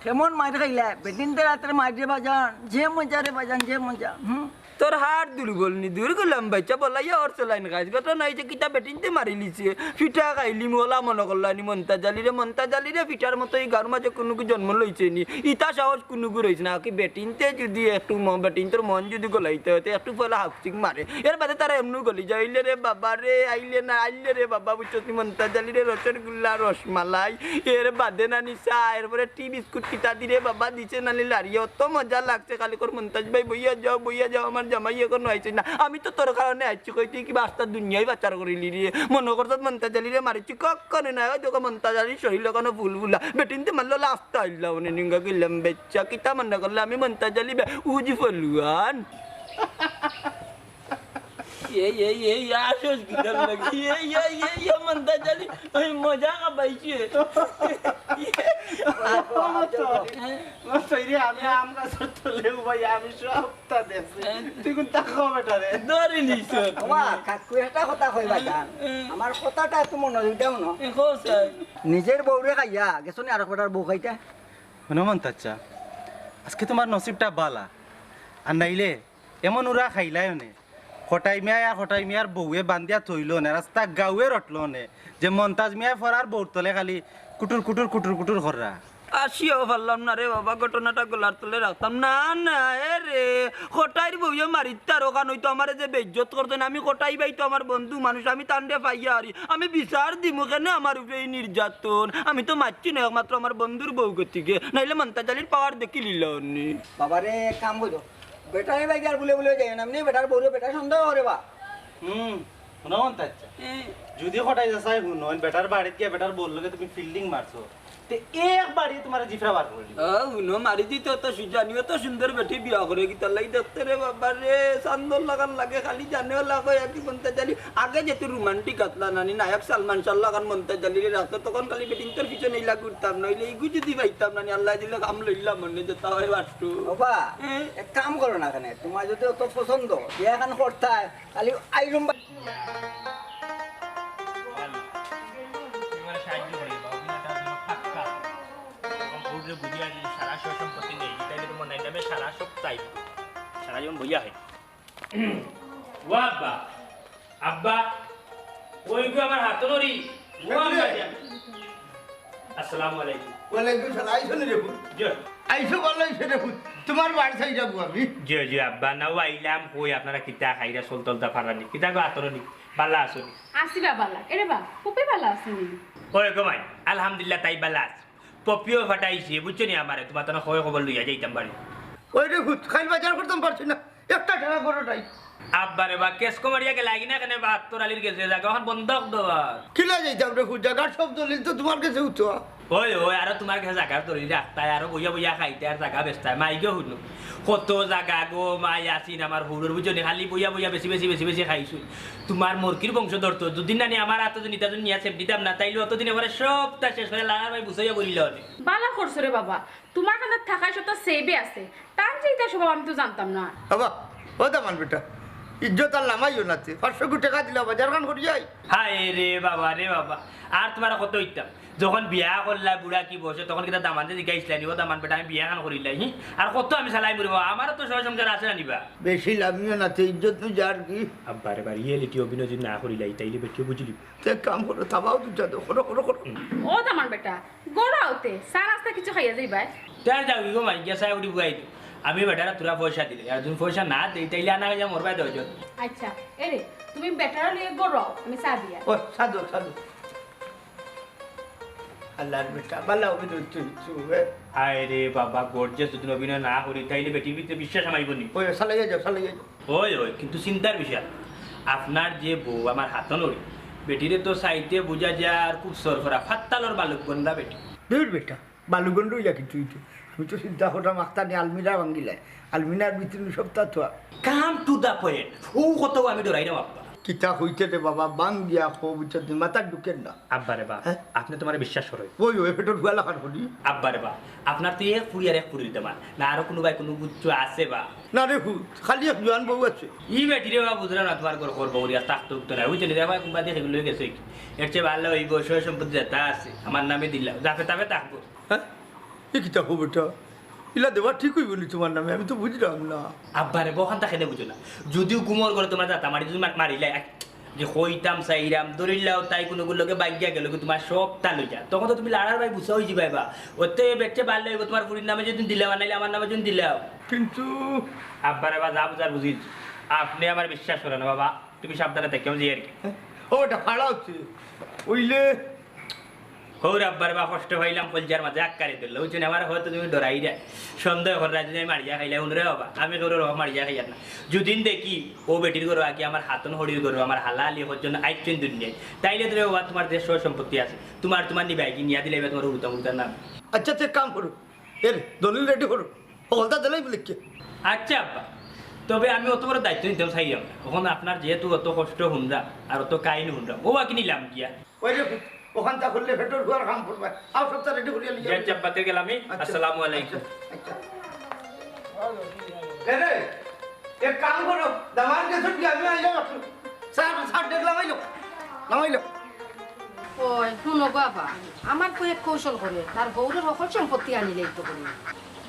কেমন মাইর খাইলা? বেটিনতে রাত্রে মাইরে বাজান, যে মজা রে বাজান, যে মজা। হুম। তোর হার্ট দুর্বল নি, দূর করলাম বাচ্চা, বলাইয়া ওর চলাইন গাছ। ঘটনা হইছে কিতা বেটিনতে মারিলিছে, ফিটা খাইলি মোলা মনে করলানি মন্তাজ আলী রে, মন্তাজ আলী রে ফিটার মতো এই গাঁর মাঝে কুনুগু জন্ম লইছে নি, ইতা সাহস কুনুগু রইছে না। কি বেটিনতে যদি একটু ম-, বেটিনতর মন যদি গলাইতে হয়, তে একটু পয়লা হাউসিং মারে, এর বাদে তারা এমনু গলি যায়, "আইলে রে বাবা রে, আইলে না, আইলে রে বাবা", বুঝছস নি, মন্তাজ আলী রে রসগোল্লা, রসমালাই, এর বাদে নানি চা, এরপরে টি বিস্কুট কিতা দিরে বাবা দিছে নানি লাড়িয়ে, অত মজা লাগছে। খালি কর, "মন্তাজ ভাই বইয়া যাও, বইয়া যাও, আমার জামাই এখনো আইছে না।" আমি তো তোর কারণে আইছি, কই তুই কিবা আস্তা দুনিয়াই বাচার করিলি রে। মনে করছত মন্তাজ আলী রে মারিছি, কখনো না। ওই দেখো মন্তাজ আলীর শরীর এখনো ফুলফুলা, বেটিনতে মারলো লাস্ট আইলা উনি নিঙ্গা গেলাম বেচ্চা। কিতা মনে করলে আমি মন্তাজ আলী বে-, উজি ফলুয়ান। এই, এই, এই, আসস কিতার লাগি? এই, এই, এই, এই, মন্তাজ আলী, ওই মজা খাবাইছে। আমি আম গাছর তলে উবাই, আমি সবটা দেখছি। তুই কোনটা খাওয়া বেটা রে? ধরে নিছ। ওমা, কাকু, একটা কথা কই বাজান। আমার কথাটা একটু মনোযোগ দাও না। খোঁজ স্যার। নিজের বউরে খাইয়া গেছো নি আরক বেটার বউ খাইতে? হুনো মন্তাজ চাচা, আজকে তুমার নসিবটা বালা, আর নাইলে এমন উরা খাইলায় অনে। কটাই মিয়ায় আর কটাই মিয়ার বউয়ে বান্ধিয়া থইলো অনে, রাস্তা গাউয়ে রটলো অনে, যে মন্তাজ মিয়ায় ফরার বউর তলে খালি কুটুর কুটুর কুটুর কুটুর কররা। আসিয়াও পারলাম না রে বাবা, ঘটনাটা গলার তলে রাখতাম না। না, এ রে, কটাইর বউয়ে মারিত্তার ওখান হইতো আমারে যে বেইজ্জত করতেন। আমি কটাই ভাই তো আমার বন্ধু মানুষ, আমি তানরে পাইয়া হারি, আমি বিচার দিমু কেনে আমার উপরে এই নির্যাতন? আমি তো মারছি না, একমাত্র আমার বন্ধুর বউ গতিকে, নাইলে মন্তাজ আলীর পাওয়ার দেখি লিলা অনে। বাবারে, এক কাম করো, বেটারে ভাই আর বুলে বুলে যাই না, এমনি বেটার বউরে বেটা সন্দেহ করে বা। হুম, হুনো মন্তাজ চাচা, যদি কটাই চাচায় হুনইন, বেটার বাড়িত গিয়া বেটার বউর লগে তুমি ফিল্ডিং মারছো, তে এক বাড়ি তুমারে জিফরা বার করি দিবো। ও, হুনো, মারি দিত তো সুজানিও তো সুন্দর বেটি বিয়া করে কিতার লাগি দেখতে রে বাবা রে, চান্দর লাখান লাগে খালি জানেও লাগো একই মন্তাজ আলী। আগে যেত রোমান্টিক আতলা নানি নায়ক সালমান শাহ লাখান মন্তাজ আলী রে রাখতো, তখন খালি বেটিন্তর পিছনে ইলা ঘুরতাম, নাইলে ইগু যদি পাইতাম নানি আল্লাহ দিলে কাম লইলাম মনে যেতা হয় বাট্টু। বাবা, এক কাম করো না কেনে, তুমার যদি অত পছন্দ, বিয়া খান করতায়, খালি আইরুম বা- তোমার সাহায্য করে বাবা, তুমি একটা জন্য ফাক্কা। এবং বউরে বুঝিয়া যদি সারা সয় সম্পত্তি নেই, তাইলে তোমার নাই নামে সারা সপ্তাহ, সারা জীবন বইয়া হয়। ও আব্বা, আব্বা, ওই গো আমার হাত নড়ি। ও আব্বা জান। আসসালামু আলাইকুম। ওয়ালাইকুম সালাম। আইছো নি রে পুত? জি। আইছো ভালা অইছে রে পুত। তুমার বাড়ি থাকি যাবো আমি। জি, জি, আব্বা, না, ও আইলাম, কই আপনারা কিতা খাইরা চল তলতা ফারানি? কিতা গো আতরনি? বালা আছো নি? আছি বা বালা। এরে বা, পপি বালা আছে নি? ওই গো মাই, আলহামদুলিল্লাহ, তাই বালা আছে। পপিও ফাটাইছে, বুঝছো নি আমারে? তুমার তো না হয় খবর লইয়া যাইতাম বাড়ি। ওই রে পুত, খাইল বাজার করতাম পারছি না। একটা টাকা করো নাই। আব্বারে বা, কেস কমারিয়া গেলা কি না কেনে বা আত্তর আলীর গেছে জাগা, অখন বন্ধক দেওয়ার। কিলা যাইতাম রে পুত, জাগার সব দলিল তো তুমার গেছে উঠো। ওই, ওই, আরো তুমার গেছে জাগার দলিল রাখতায়, আরো বইয়া বইয়া খাইতায় আর জাগা বেচতায়। মাই গো হুনো, কত জাগা গো মাই আছিন আমার হুরুর, বুঝছো নি? খালি বইয়া বইয়া বেশি বেশি বেশি বেশি খাইছুন। তুমার মরকির বংশধর তো, দুদিন নানি আমার আতো যদি নিতা যদি নিয়া সেফ দিতাম না, তাইলে অতদিনে পরে সবটা শেষ করে লাগার ভাই বুঝাইয়া বলিল অনে। বালা করছো রে বাবা, তুমার কান্দাত থাকায় সব তো সেভে আছে, তান যে ইতা স্বভাব আমি তো জানতাম না। বাবা, ও দামান বেটা, ইজ্জত আর লামাইও না তে। পাঁচশো কোটি টাকা দিলা, বাজার খান করি যাই। হায় রে বাবা রে বাবা, আর তুমার কত হইতাম? যখন বিয়া করলা বুড়া কি বয়সে, তখন কিতা দামান্দে জিগাইছিলা নি, "ও দামান বেটা, আমি বিয়া খান করিলাই, হি? আর কত আমি চালাই মরিব? আমারও তো সয় সংসার আছে না নিবা?" বেশি লামিও না তে, ইজ্জত নু যার কি। আব্বারে বা, রিয়েলিটি অভিনয় যদি না করিলাই, তাইলে বেটিও বুঝিলি। তে এক কাম করো, থামাও দুটা তো, করো, করো, করো। ও দামান বেটা, গড়াও তে, চা নাস্তা কিছু খাইয়া যাইবায়। তার যাও, ইগো মাই, গিয়া চাই উঠি বুয়াই দিও। আমি বেটারা তোরা পয়সা দিলে, আর তুমি পয়সা না দেই, তাইলে আনা গেলে মরবাই দেওয়া যাবে। আচ্ছা, এরে, তুমি বেটারা লইয়া গড়াও, আমি চা দিয়া। ও, সাধু, সাধু। আল্লাহর বেটা, বালা অভিনয় তুই, তুই, এ। আয় রে বাবা, গর্জে যদি অভিনয় না করি, তাইলে বেটির ভিতরে বিশ্বাস হামাইব নি। ওই, চালাইয়া যাও, চালাইয়া যাও। ওই, ওই, কিন্তু চিন্তার বিষয়। আপনার যে বউ আমার হাত নড়ি, বেটিরে তো চাইতে বুঝা যায় আর খুব সরফরা, ফাত্তালর বালুক বন্ধা বেটি। দূর বেটা, বালুগন্ড হইয়া কিন্তু হইতো। আমি তো চিন্তা করলাম, আখতা নিয়ে আলমিরা ভাঙ্গিলাই। আলমিরার ভিতরে সবটা তো। Come to the point। ও কত আমি ডরাই না বাপ্পা। কিতা হইতে রে বাবা, বাং গিয়া কো বুঝতে মাথা ঢুকের না। আব্বারে বা, হ্যাঁ? আপনি তোমার বিশ্বাস করো। ওই, ওই, পেটর গুয়ালা খান করি। আব্বারে বা, আপনার তো এক ফুড়ি আর এক ফুড়ির দেমান। না আরো কোনো ভাই কোনো গুচ্ছ আছে বা? না রে ফুত, খালি এক জোয়ান বউ আছে। ই বেটি রে বা, বুঝলাম না তোমার ঘর খবর করিয়া থাকতে উঠতে না। ওই জন্য রে ভাই, কোনবা দেখে লই গেছে কি? এর চেয়ে ভালো ওই বয়স সম্পত্তি যেটা আছে, আমার নামে দিলাম। যাতে তাবে থাকবো। হ্যাঁ? এ কিতা হবো বেটা? ইলা দেওয়া ঠিক হইব নি তোমার নামে? আমি তো বুঝলাম না। আব্বারে বা, ওখান থাকে বুঝো না। যদিও গুমর করে তোমার দাতা মারি, যদি মা-, মারিলাই, এক-, যে কইতাম চাইরাম, ধরিলাও তাই কোনো গুলোকে বাইক গিয়া গেল কি তোমার সবটা লই যা। তখন তো তুমি লাড়ার ভাই গুছা হয়ে যাবে বা। ওতে বেচে ভালো হইব তোমার ফুড়ির নামে যদি দিলাও, আর নাইলে আমার নামে যদি দিলাও। কিন্তু আব্বারে বা, যা বুঝার বুঝিস। আপনি আমার বিশ্বাস করেন না বাবা, তুমি সাবধানে থাকি, আমি যাই আর কি। ও, এটা ফাড়া হচ্ছে। ওইলে হৌর আব্বার বা কষ্ট পাইলাম, কলজার মাঝে আক্কারে ধরলো। বুঝছেন, আমার হয়তো তুমি ডরাই দেয়, সন্দেহ করার যদি আমি মারিয়া খাইলাই, হুনরে বাবা, আমি কেউরে বাবা মারিয়া খাইয়ার না। যদিন দেখি ও বেটির ঘরো আগে আমার হাতন হরির ঘরো আমার হালা আলি হজ্জন আইছেন দুনিয়ায়, তাইলে ধরে বাবা তোমার যে সয় সম্পত্তি আছে, তোমার, তোমার নিবাই কি নিয়া দিলে এবার তোমার উড়ুতা মুড়ুতার নাম। আচ্ছা, তে কাম করো, এর দলিল রেডি করো, হকলতা দিলাই বলে কে? আচ্ছা আব্বা, তবে আমি অত বড় দায়িত্ব নিতাম চাইরাম না। অখন আপনার যেহেতু অত কষ্ট হুনরাম আর অত কাহিনী হুনরাম, ও বাকি নিলাম গিয়া। ওই রে, অখানতা করলে পেটর ফুয়ার কাম করবা। আও, সবতা রেডি করিয়া লইয়া। আচ্ছা, বাতে গেলাম আমি। আচ্ছা, আসসালামু আলাইকুম। আচ্ছা, আচ্ছা। এ রে, এক কাম করো, দামান গেছো কি, আমি আইলাম একটু। স্যার, স্যার, দেখলাম, আইলো। নামাইলো। ওই, হুনো বাবা, আমার তো এক কৌশল করে, তার বউরের হকল সম্পত্তি আনিলেই তো করে।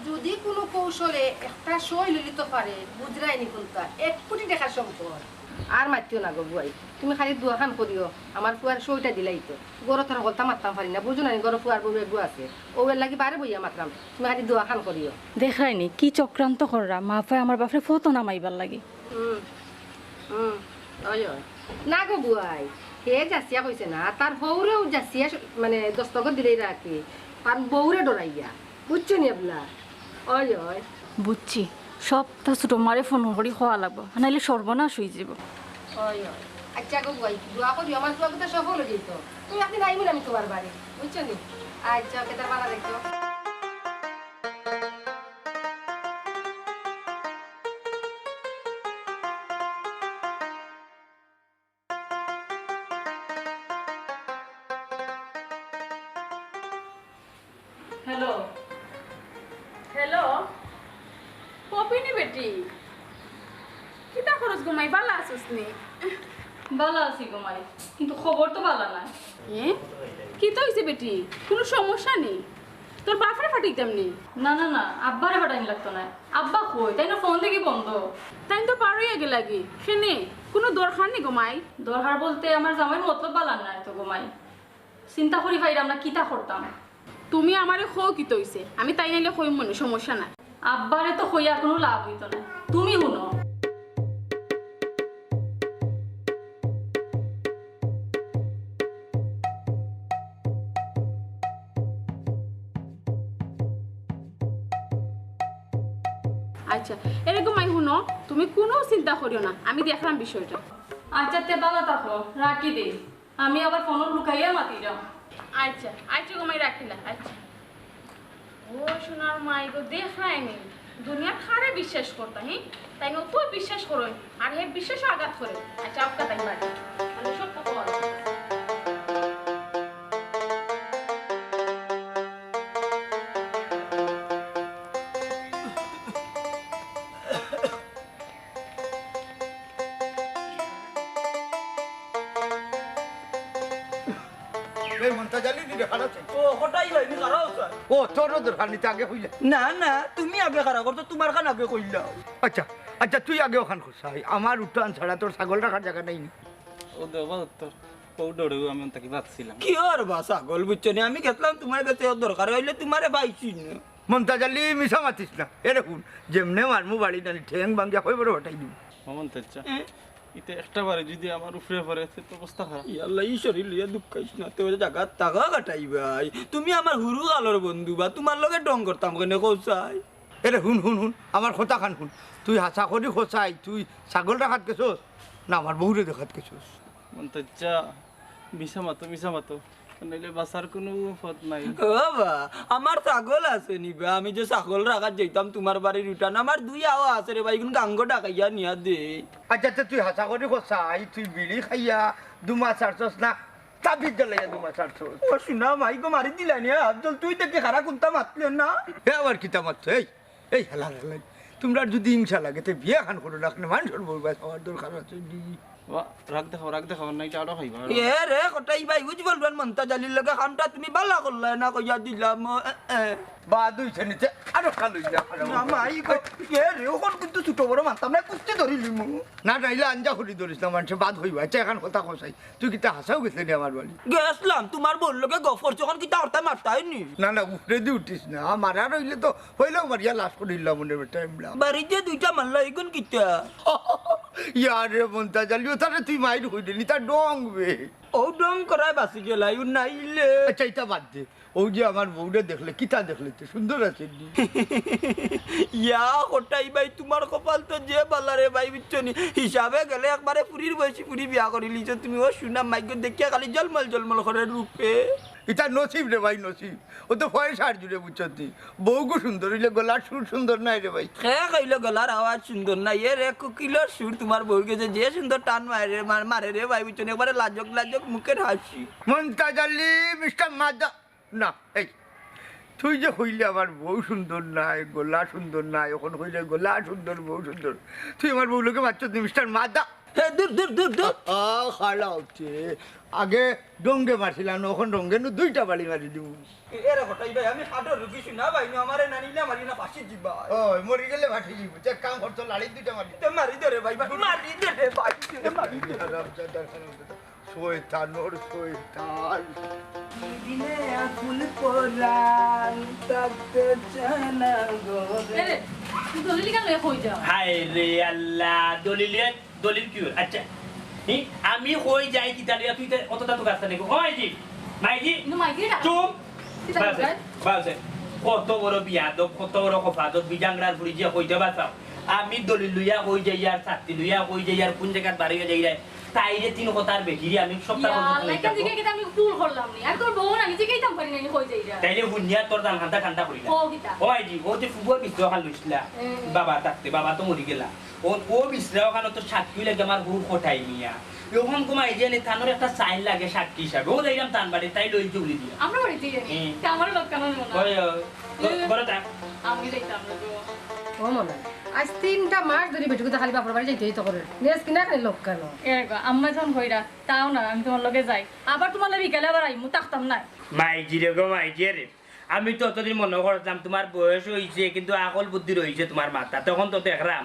যদি কুনু কৌশলে একটা সই লইলিতো পারে, বুঝরায়নি কুনতা, এক কোটি টেকার সম্পদ। আর মাতিও না গো বুয়াই, তুমি খালি দোয়াখান করিও, আমার ফুয়ার সইটা দিলাইতো। ঘরো তার হকলতা মাততাম পারি না, বুঝো না নি, ঘরো ফুয়ার বউ এগু আছে, ওর লাগি বারে বইয়া মাতরাম, তুমি খালি দোয়াখান করিও। দেখরায়নি কি চক্রান্ত কররা, মা ফুয়ায় আমার বাপরে ফতো নামাইবার লাগি। হুম, হুম, ওই, ওই। না গো বুয়াই, হে যাচিয়া কইছে না, তার বউরেও যাচিয়া স-, মানে দস্তখত দিলেই রাখি, তার বউরে ডরাইয়া, বুঝছো নি এবলা? ওই, ওই। বুঝছি, সবতা ছোট মারে ফোন করি কওয়া লাগবো, নাইলে সর্বনাশ অইযিবো। ওই, ওই। আচ্ছা গো বুয়াই, দোয়া করি আমার দোয়া কথা সফল অইযিতো। তুমি একদিন আইমু না আমি তুমার বাড়ি, বুঝছো নি? আচ্ছা, ওকে, তার বালা দেখো। হ্যালো। হ্যালো। পপিনি বেটি। কিতা করস গো মাই, বালা আছস নি? বালা আছি গো মাই, কিন্তু খবর তো বালা নায়। এ? কিতা অইছে বেটি? কুনু সমস্যা নি? তোর বাপরে পাঠাইতাম নি? না, না, না, আব্বারে পাঠাইন লাগতো নায়। আব্বা কই? তাইন তো ফোন দেখি বন্ধ। তাইন তো পার অইয়া গেলাগি। কেনে? কুনু দরকার নি গো মাই? দরকার বলতে আমার জামাইর মতলব বালা নায় তো গো মাই। চিন্তা করি পাইরাম না কিতা করতাম। তুমি আমারে কও কিতা অইছে, আমি তাইন আইলে কইমু নে, সমস্যা নাই। আব্বারে তো কইয়া কুনু লাভ অইতো না, তুমি হুনো। আচ্ছা, এরে গো মাই হুনো, তুমি কুনু চিন্তা করিও না, আমি দেখরাম বিষয়টা। আচ্ছা, তে বালা থাকো, রাখি দেই। আমি আবার ফোনো লুকাইয়া মাতিরাম। আচ্ছা, আচ্ছা গো মাই, রাখিলা, আচ্ছা। ও সোনার মাই গো, দেখরায়নি, দুনিয়াত কারে বিশ্বাস করতা, হি? তাইন অত বিশ্বাস করইন, আর হে বিশ্বাসো আঘাত করে। আচ্ছা, আউক্কা তাইন বাড়ি। মানে সব কথা বলো। এই মন্তাজ আলী নি রে, খাড়া আছে। ও, কটাই ভাই, নি খাড়া আছে। ও, তোরও দরকার নি, তে আগে কইলে। না, না, তুমি আগে খাড়া করছো, তুমার খান আগে কইলাও। আচ্ছা, আচ্ছা, তুই আগে অখান কর চাই। আমার উঠান ছাড়া তোর ছাগল রাখার জাগা নাই নি। ও দেবা উত্তর, ও ডরেও আমি অন থাকি বাঁচছিলাম। কিওর বা ছাগল, বুঝছো নি? আমি গেছলাম তুমার গেছে, ওর দরকার অইলে তুমারে পাইছি না। মন্তাজ আলী, মিছা মাতিস না। এরে হুন, যেমনে মারমু বাড়ি নানি, ঠেং ভাঙ্গিয়া কই বড় হটাই দিমু। মামন তেচ্চা, এ? ইতে একটা বাড়ি যদি আমার উপরে পড়ে, তে তো অবস্থা খারাপ। ই আল্লাহ, ই শরীর লইয়া দুঃখ খাইস না, তে ওই জাগা তাগা কাটাই ভাই। তুমি আমার হুরু কালর বন্ধু বা, তুমার লগে ঢং করতাম কেনে কও চাই? এরে হুন, হুন, হুন, আমার কথা খান হুন। তুই হাছা করি কও চাই, তুই ছাগল রাখাত গেছস না আমার বউরে দেখাত গেছস? মন্তাজ চা, মিছা মাতো, মিছা মাতো। নাইলে বাঁচার কুনু পথ নাই। ও বা, আমার ছাগল আছে নি বা? আমি যে ছাগল রাখাত যাইতাম তুমার বাড়ির উঠান, আমার দুই আওয়া আছে রে ভাই, ইগুন গাঙ্গো ডাকাইয়া নিয়া দে। আচ্ছা, আচ্ছা, তুই হাছা করি কও চাই, তুই বিড়ি খাইয়া দুমা ছাড়ছস না, তাবিজ জ্বালাইয়া দুমা ছাড়ছস? ও সোনা মাই গো, মারি দিলা নি, আফজল, তুই দেখি খারা কুন্তা মাতলে না। এ আবার কিতা মাতছ? এই, এই হালাল হালাল, তুমরার যদি হিংসা লাগে, তে বিয়া খান করো না, আপনে মানুষর বউ বাস আমার দরকার আছে নি। বা, রাগ দেখাও, রাগ দেখাও, না ইটা আরো খাইবা, আরো। এ রে, কটাই ভাই, উজ্জ্বল ভাই, মন্তাজ আলীর লগে কামটা তুমি বালা করলায় না, কইয়া দিলাম, ও, এ, এ। বাদ অইছে নিতে, আরো খালো ইয়া, আরো। না, মাই গো, এ রে, অখন কিন্তু ছোট বড় মানতাম না, কুস্তি ধরিলিমু। না, না, ইলা আঞ্জা করি ধরিস না, মানষে বাদ অইবা। আচ্ছা, অখন কথা কও চাই, তুই কিতা হাছাউ গেছলে নি আমার বাড়ি? গেছলাম, তুমার বউর লগে গফ করছি, অখন কিতা করতায় মারতায় নি? না, না, উপরেদি উঠিস না, মারার অইলে তো অইলেও মারিয়া লাশ করিলাম মনে বেটা এমলা। বাড়িত যে দুইটা মারলা, ইগুন কিতা? ইয়ারে মন্তাজ আলী, ও তারে তুই মাইর কইলে নি, তার ডং বে। ও ডং করায় বাঁচি গেলা, ইউ নাইলে। আচ্ছা, ইটা বাদ দে। ও যে আমার বউরে দেখলে, কিতা দেখলে তে? সুন্দর আছে নি? ইয়া, কটাই ভাই, তুমার কপাল তো যে বালা রে ভাই, বুঝছো নি? হিসাবে গেলে একবারে ফুরির বয়সী ফুরি বিয়া করিলিছো তুমি। ও সোনা মাই গো, দেখিয়া খালি জলমল জলমল করে রূপে। ইটা নসিব রে ভাই, নসিব। ও তো পয়সার জুড়ে, বুঝছত নি? বউগু সুন্দর অইলে গলার সুর সুন্দর নায় রে ভাই। কে কইলো গলার আওয়াজ সুন্দর নায়? এ রে, কুকিলর সুর তুমার বউর গেছে, যে সুন্দর টান মারে, মার-, মারে রে ভাই, বুঝছো নি? একবারে লাজক লাজক মুখের হাসি। মন্তাজ আলী, মিস্টার মাদা, না, এই, তুই যে কইলে আমার বউ সুন্দর নায়, গলা সুন্দর নায়, অখন কইলে গলা সুন্দর, বউ সুন্দর। তুই আমার বউর লগে মাতছত নি, মিস্টার মাদা। হে, দূর, দূর, দূর, দূর। আ, আ, খাড়া উঠে। আগে ডঙ্গে মারছিলাম, অখন রঙ্গে নু দুইটা বাড়ি মারি দিমু। এরে কটাই ভাই, আমি হার্টর রুগী, শুনা ভাই, নু আমারে না নিলে আমার না ফাঁসি দিবা। ও, মরি গেলে ফাঁসি দিব। এক কাম কর, তোর লাড়ি দুইটা মারি। তো মারি দে রে ভাই, ভাই, মারি দে রে ভাই, মারি দে। শয়তানর শয়তান। দিলে আকুল পরাণ থাকতে চায় না ঘরে। এরে, তুই দলিল কেন লইয়া কই যাও? হায় রে আল্লাহ, দলিল, দলিল কি অয়? আচ্ছা, হি, আমি কই যাই কিতা লইয়া, তুই তো অতটা তো গাছটা দেখো। ও মাইজি, মাইজি, কিন্তু মাইজি না। চুপ। কিতা বাসে, কয়? বাসে। কত বড় বিয়াদব, কত বড় খফাদব, বিজাংরার ফুড়ি যে কইতে বাঁচাও। আমি দলিল লইয়া কই যাই আর ছাতি লইয়া কই যাই আর কোন জাগাত বাড়ি অইয়া যাই রে। তাইরে তিন কথার বেশি রে, আমি সপ্তাহ ইয়া, পর্যন্ত লাইকা নিতাম। জিগে কিতা আমি ভুল করলাম নি? আর তোর বউ না, আমি জিগাইতাম পারি না, আমি কই যাই রে? তাইলে হুনিয়া তোর জান খান্তা খান্তা করি না। ও কিতা? ও মাইজি, ও যে ফুবর বিদ্রোহ খান লইছিলা। হুম। বাবা থাকতে, বাবা তো মরি গেলা। ও, ও বিছরা অখানো তো সাক্ষী লাগে আমার হুর কটাই নিয়া। অখন কমাই যে নি, তানর একটা সাইন লাগে সাক্ষী হিসাবে। ও যাইলাম তান বাড়ি, তাই লই চুগলি দিয়া। আমরা বাড়িতে জানি। হুম। তা আমার লোক কেন মনে হয়? ওই, ওই, গ-, হুম। ঘরে থাক। আমি যাইতাম না গো। ও মনে হয়। আজ তিনটা মাস ধরি বেটুকে তো খালি বাপর বাড়ি যাইতে হইতো করে। নেস কিনা খালি লোক কেন? এ গো, আম্মা যখন কইরা, তাও না, আমি তোমার লগে যাই। আবার তোমার লগে বিকালে আবার আইমু, থাকতাম না। মাইজি রে গো, মাইজি রে। আমি তো অতদিন মনে করতাম তোমার বয়স অইছে, কিন্তু আকল বুদ্ধি রইছে তোমার মাথাত। তখন তো দেখরাম,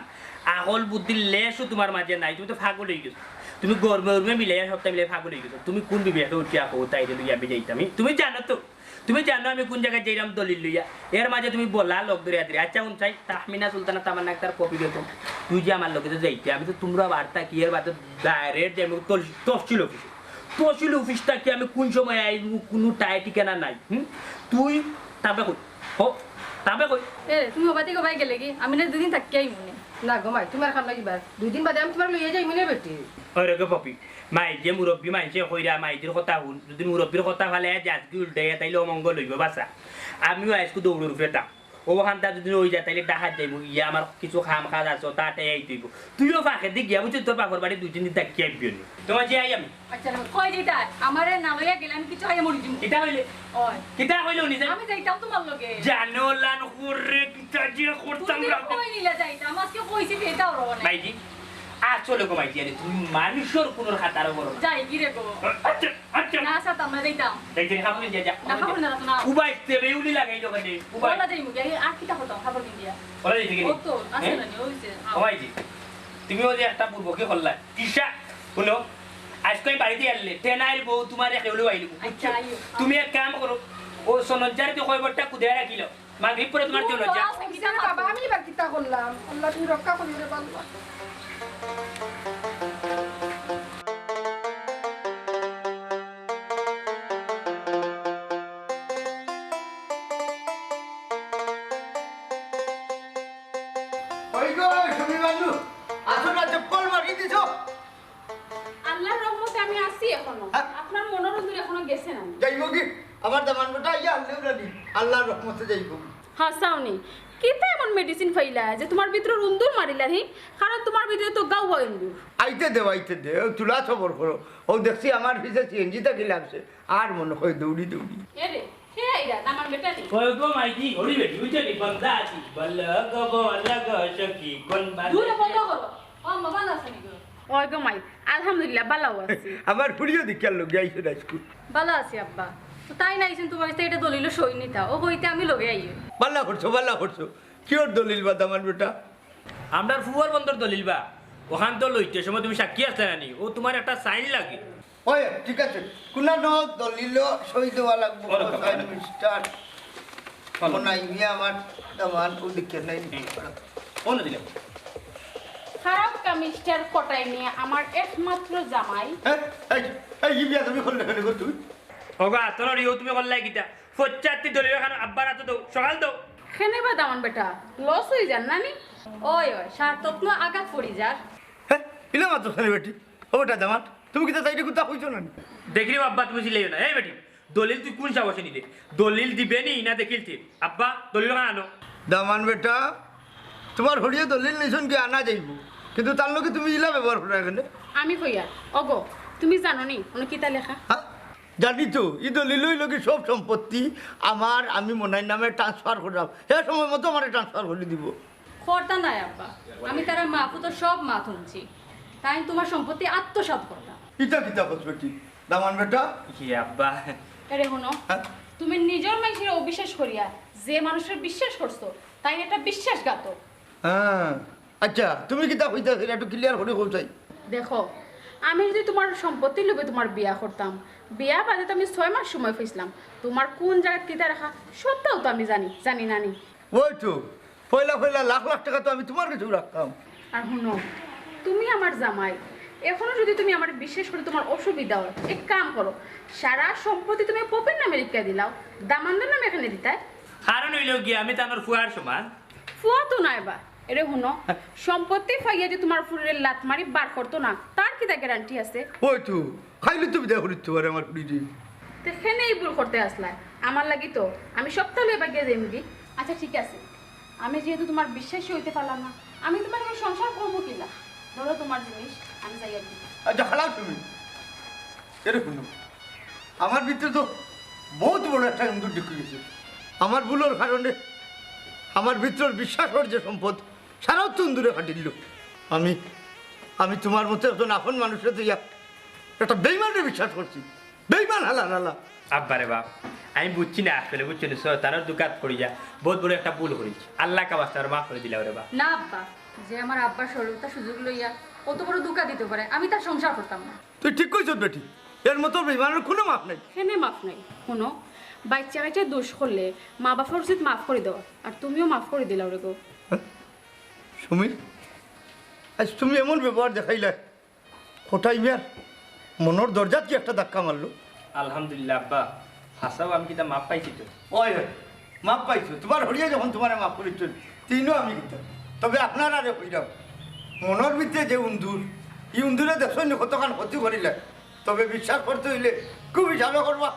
আকল বুদ্ধির লেশও তোমার মাঝে নাই। তুমি তো পাগল অই গেছো। তুমি গরমে উরমে মিলাইয়া সবটা মিলাই পাগল অই গেছো। তুমি কোন বিবেকে উঠিয়া কও, তাইরে লইয়া আমি যাইতাম? তুমি জানো তো, তুমি জানো আমি কোন জাগাত যাইরাম দলিল লইয়া? এর মাঝে তুমি বলা লোক ধরিয়া দিলে। আচ্ছা, হুন চাই, তাহমিনা সুলতানা তামান্না আক্তার কপি বেগম, তুই যে আমার লগে যে যাইতে, আমি তো তোমরা বার্তা কি এর বাদে ডাইরেক্ট যাইমু তহসিল অফিসে। তহসিল অফিস থাকি আমি কোন সময় আইমু, কোনো ঠায় ঠিকানা নাই। হুম? তুই থাকবে কই? হো, থাকবে কই? এ, তুমি হবা থাকি হবায় গেলে কি? আমি না দুদিন থাকি আইমু নে। না গো মাই, তোমার খান লাগিবার। দুই দিন বাদে আমি তোমার লইয়া যাইমু নে বেটি। ওরে গো পপি, মাই যে মুরব্বি মানষে কইরা, মাইজির কথা হুন। যদি মুরব্বির কথা ফালে যে আজকে উল্টাইয়া, তাইলে অমঙ্গল অইবো বাছা। আমিও আজকে দৌড়র উপরে থাক। ও হান্তা যদি অই যায়, তাইলে ডাহাত যাইমু। ইয়া আমার কিছু কাম কাজ আছে, ও তাতে আইতে অইবো। তুইও ফাঁকে দি গিয়া, বুঝছিস, তোর বাপর বাড়ি দুই তিন দিন থাকি আইবি নি। তোমার যে আই আমি। আচ্ছা, কই দিতা? আমারে না লইয়া গেলে আমি কিছু খাইয়া মরি যাইমু। কিতা কইলে? ওই। কিতা কইলে উনি যে? আমি যাইতাম তোমার লগে। জানো লান করে কিতা যে করতাম তুমি রাখো। কই নিলে যাইতাম? আজকে কইছি যে এটাও রও না। ভাইজি, আসলে গো ভাইজি, আরে তুমি মানুষের কোনো খাতারও বড় না। যাই কি রে গো? আচ্ছা, আচ্ছা। না, আচ্ছা, আমরা যাইতাম। এই যে খাবার নিয়ে যা। না, খাবার না, না। উবাই তেবে উলি লাগাই দোকানে। উবাই। ওলা যাইমু গিয়া, আর কিতা করতাম খাবার নিয়ে দিয়া? ওলা যাইতে গেলি? ও তো, আসলে হ্যাঁ? না, ওই যে, আও। ও ভাইজি, তুমি ওই যে একটা পূর্ব কি করলা? তিশা, হুনো, আজকে আমি বাড়িত আইলে, টেনাইর বউ তোমার একে হলেও আইলিব। আচ্ছা, আইও। তুমি এক কাম করো, ও সনজ্জারে তো কয়বরটা কুদায় রাখিল। মাগরিব পরে তোমার জন্য যা। ও, আচ্ছা, বাবা, আমি এবার কিতা করলাম? আল্লাহ, তুমি রক্ষা করিও রে, আল্লাহ। ওই গো, সুমি বানু, আসো না, চপ্পল মারি দিছো। আল্লাহর রহমতে আমি আছি এখনো। হ্যাঁ। আপনার মনের রোদুর এখনো গেছে না। যাইব কি? আমার দামান বেটা আইয়া আনলেও না নি। আল্লাহর রহমতে যাইব। হাসাওনি, কিতা এমন মেডিসিন ফাইলা যে তোমার ভিতরে উন্দুর মারিলা হি? কারণ তোমার ভিতরে তো গাওয়া উন্দুর। আইতে দেও, আইতে দেও, তুলা সবর করো। ও দেখছি আমার পিছে সিএনজি থাকি লাগছে, আর মনে হয় দৌড়ি দৌড়ি। এরে, হে আইরা, দামান বেটা নি। ওই গো মাইজি, ঘড়ি বেটি, উঠে নি, বন্দা আছি। বল গো, বল গো, সখী, কোন বাজে? দূরে বন্ধ করো। ও, আম্মা, ভালো আছো নি গো? ওই গো মাই, আলহামদুলিল্লাহ, ভালো আছি। আমার ফুড়িও দেখিয়ার লগে আইছো না স্কুল। ভালো আছি আব্বা। তো তাই না আইছেন তোমার কাছে, এটা দলিল সই নিতা। ও হইতে আমি লগে আইও। ভালা করছো, ভালা করছো। কিওর দলিল বা দামান বেটা? আমরার ফুয়ার বন্দর দলিল বা। ওখান তো লইতে সময় তুমি সাক্ষী আসলে না নি। ও তোমার একটা সাইন লাগে। ওই, ঠিক আছে। কুনা ন দলিল সই দেওয়া লাগবো। ওরকম, সাইন ওরকম। মিস্টার। বলো। মনাই মিয়া আমার দামান, ও দেখে নাই। হুম। বলো। কোন দিলে? খারাপ কা মিস্টার কটাই মিয়া আমার একমাত্র জামাই। হ্যাঁ? এই, এই, ই বিয়া তুমি করলে কেন গো তুই? ওগো, আতর রিও তুমি করলাই কিতা? ফচ্চাত্তি দলিল খান আব্বার হাতে দাও, সকাল দাও। খেনে বা দামান বেটা, লস হয়ে যার না নি? ওই, ওই, সার তত্ন আঘাত পড়ি যার। হ্যাঁ? ইলা মাত্র খেনে বেটি। ও বেটা দামান, তুমি কিতা চাইতে কুতা কইছো না নি? দেখলি আব্বা, তুমি চিল্লাইও না। এই বেটি, দলিল তুই কুন সাহসে নিলে? দলিল দিবে নি না দেখিল ঠিক? আব্বা, দলিল খান আনো। দামান বেটা, তুমার হরিয়ে দলিল নিছইন কি আনা যাইবো, কিন্তু তার লগে তুমি ইলা ব্যবহার করায় কেনে? আমি কইয়ার, ওগো, তুমি জানো নি, অনো কিতা লেখা? হ্যাঁ, জানি তো, ই দলিল অইলো কি সব সম্পত্তি আমার, আমি মনাইর নামে ট্রান্সফার করলাম, হে সময় মতো আমারে ট্রান্সফার করি দিবো। করতা নায় আব্বা, আমি তারার মা পুতর সব মাত হুনছি, তাইন তুমার সম্পত্তি আত্মসাৎ করতা। ইতা কিতা কছ বেটি, দামান বেটা? জি আব্বা। এরে হুনো, হ্যাঁ? তুমি নিজর মানষরে অবিশ্বাস করিয়া যে মানুষরে বিশ্বাস করছো, তাইন একটা বিশ্বাসঘাতক। হ্যাঁ, আচ্ছা, তুমি কিতা কইতাছ, একটু ক্লিয়ার করি কও চাই। দেখো, আমি যদি তুমার সম্পত্তির লোভে তুমার বিয়া করতাম, বিয়া বাদে তো আমি ছয় মাস সময় পাইছলাম, তুমার কুন জাগাত কিতা রাখা সবটাউ তো আমি জানি, জানি না নি? ওই তো, পয়লা পয়লা লাখ লাখ টেকা তো আমি তুমার গেছেউ রাখতাম। আর হুনো, তুমি আমার জামাই, এখনো যদি তুমি আমারে বিশ্বাস করো, তুমার অসুবিধা অয়, এক কাম করো, সারা সম্পত্তি তুমি পপের নামে লিখিয়া দিলাও, দামান্দর নামে কেনে দিতায়? কারণ অইলো গিয়া আমি তানর ফুয়ার সমান। ফুয়া তো নায় বা। এরে হুনো, সম্পত্তি পাইয়া যে তুমার ফুড়িরে লাত মারি বার করতো না, তার কিতা গ্যারান্টি আছে? ওই তো, খাইলে তো বিদায় করিতো পারে আমার ফুড়িরে। তে কেনে ই ভুল করতে আছলায়? আমার লাগি তো, আমি সবতা লইয়া বাগিয়া যাইমুগি। আচ্ছা, ঠিক আছে, আমি যেহেতু তুমার বিশ্বাসী অইতে পারলাম না, আমি তুমার লগে সংসার করমু কিলা? ধরো তুমার জিনিস, আমি যাইয়ার। আচ্ছা, খাড়াও তুমি। এরে হুনো, আমার ভিতরে তো বউত বড় একটা ইন্দুর ঢুকি গেছে। আমার ভুলর কারণে আমার ভিতরর বিশ্বাসর যে সম্পদ, সারাউ তো ইন্দুরে খাটিলিলো। আমি, আমি তুমার মতো একজন আপন মানুষরে থইয়া একটা বেইমানরে বিশ্বাস করছি। বেইমান হালার হালা। আব্বা রে বাপ, আমি বুঝছি না আসলে, বুঝছো নি? সো, তানর দুকাত পড়িয়া বউত বড় একটা ভুল করিছি। আল্লাহ কাবাস তারে মাফ করি দিলাও রে বাপ। না আব্বা, যে আমার আব্বার সরলতা সুযোগ লইয়া অত বড় দুকা দিতো পারে, আমি তার সংসার করতাম না। তুই ঠিক কইছস বেটি, এর মতো বেইমানর কুনু মাফ নাই। কেনে মাফ নাই? হুনো, বাইচ্চা কাইচ্চা দোষ করলে মা বাপর উচিত মাফ করি দেওয়া, আর তুমিও মাফ করি দিলাও রে গো। হ্যাঁ? সুমি, আইজ তুমি এমন ব্যবহার দেখাইলায়, কটাই মিয়ার মনর দরজাত কি একটা ধাক্কা মারলো। আলহামদুলিল্লাহ আব্বা, হাছাউ আমি কিতা মাফ পাইছি তো। ওই, ওই, মাফ পাইছো, তুমার হরিয়ে যখন তুমারে মাফ করিছইন, তে ইনো আমি কিতা। তবে আপনারারে কইরাম, মনর ভিতরে যে উন্দুর, ই উন্দুরে দেখছইন নি কতখান ক্ষতি করিলায়। তবে বিশ্বাস করতে অইলে খুব হিসাবে করবা।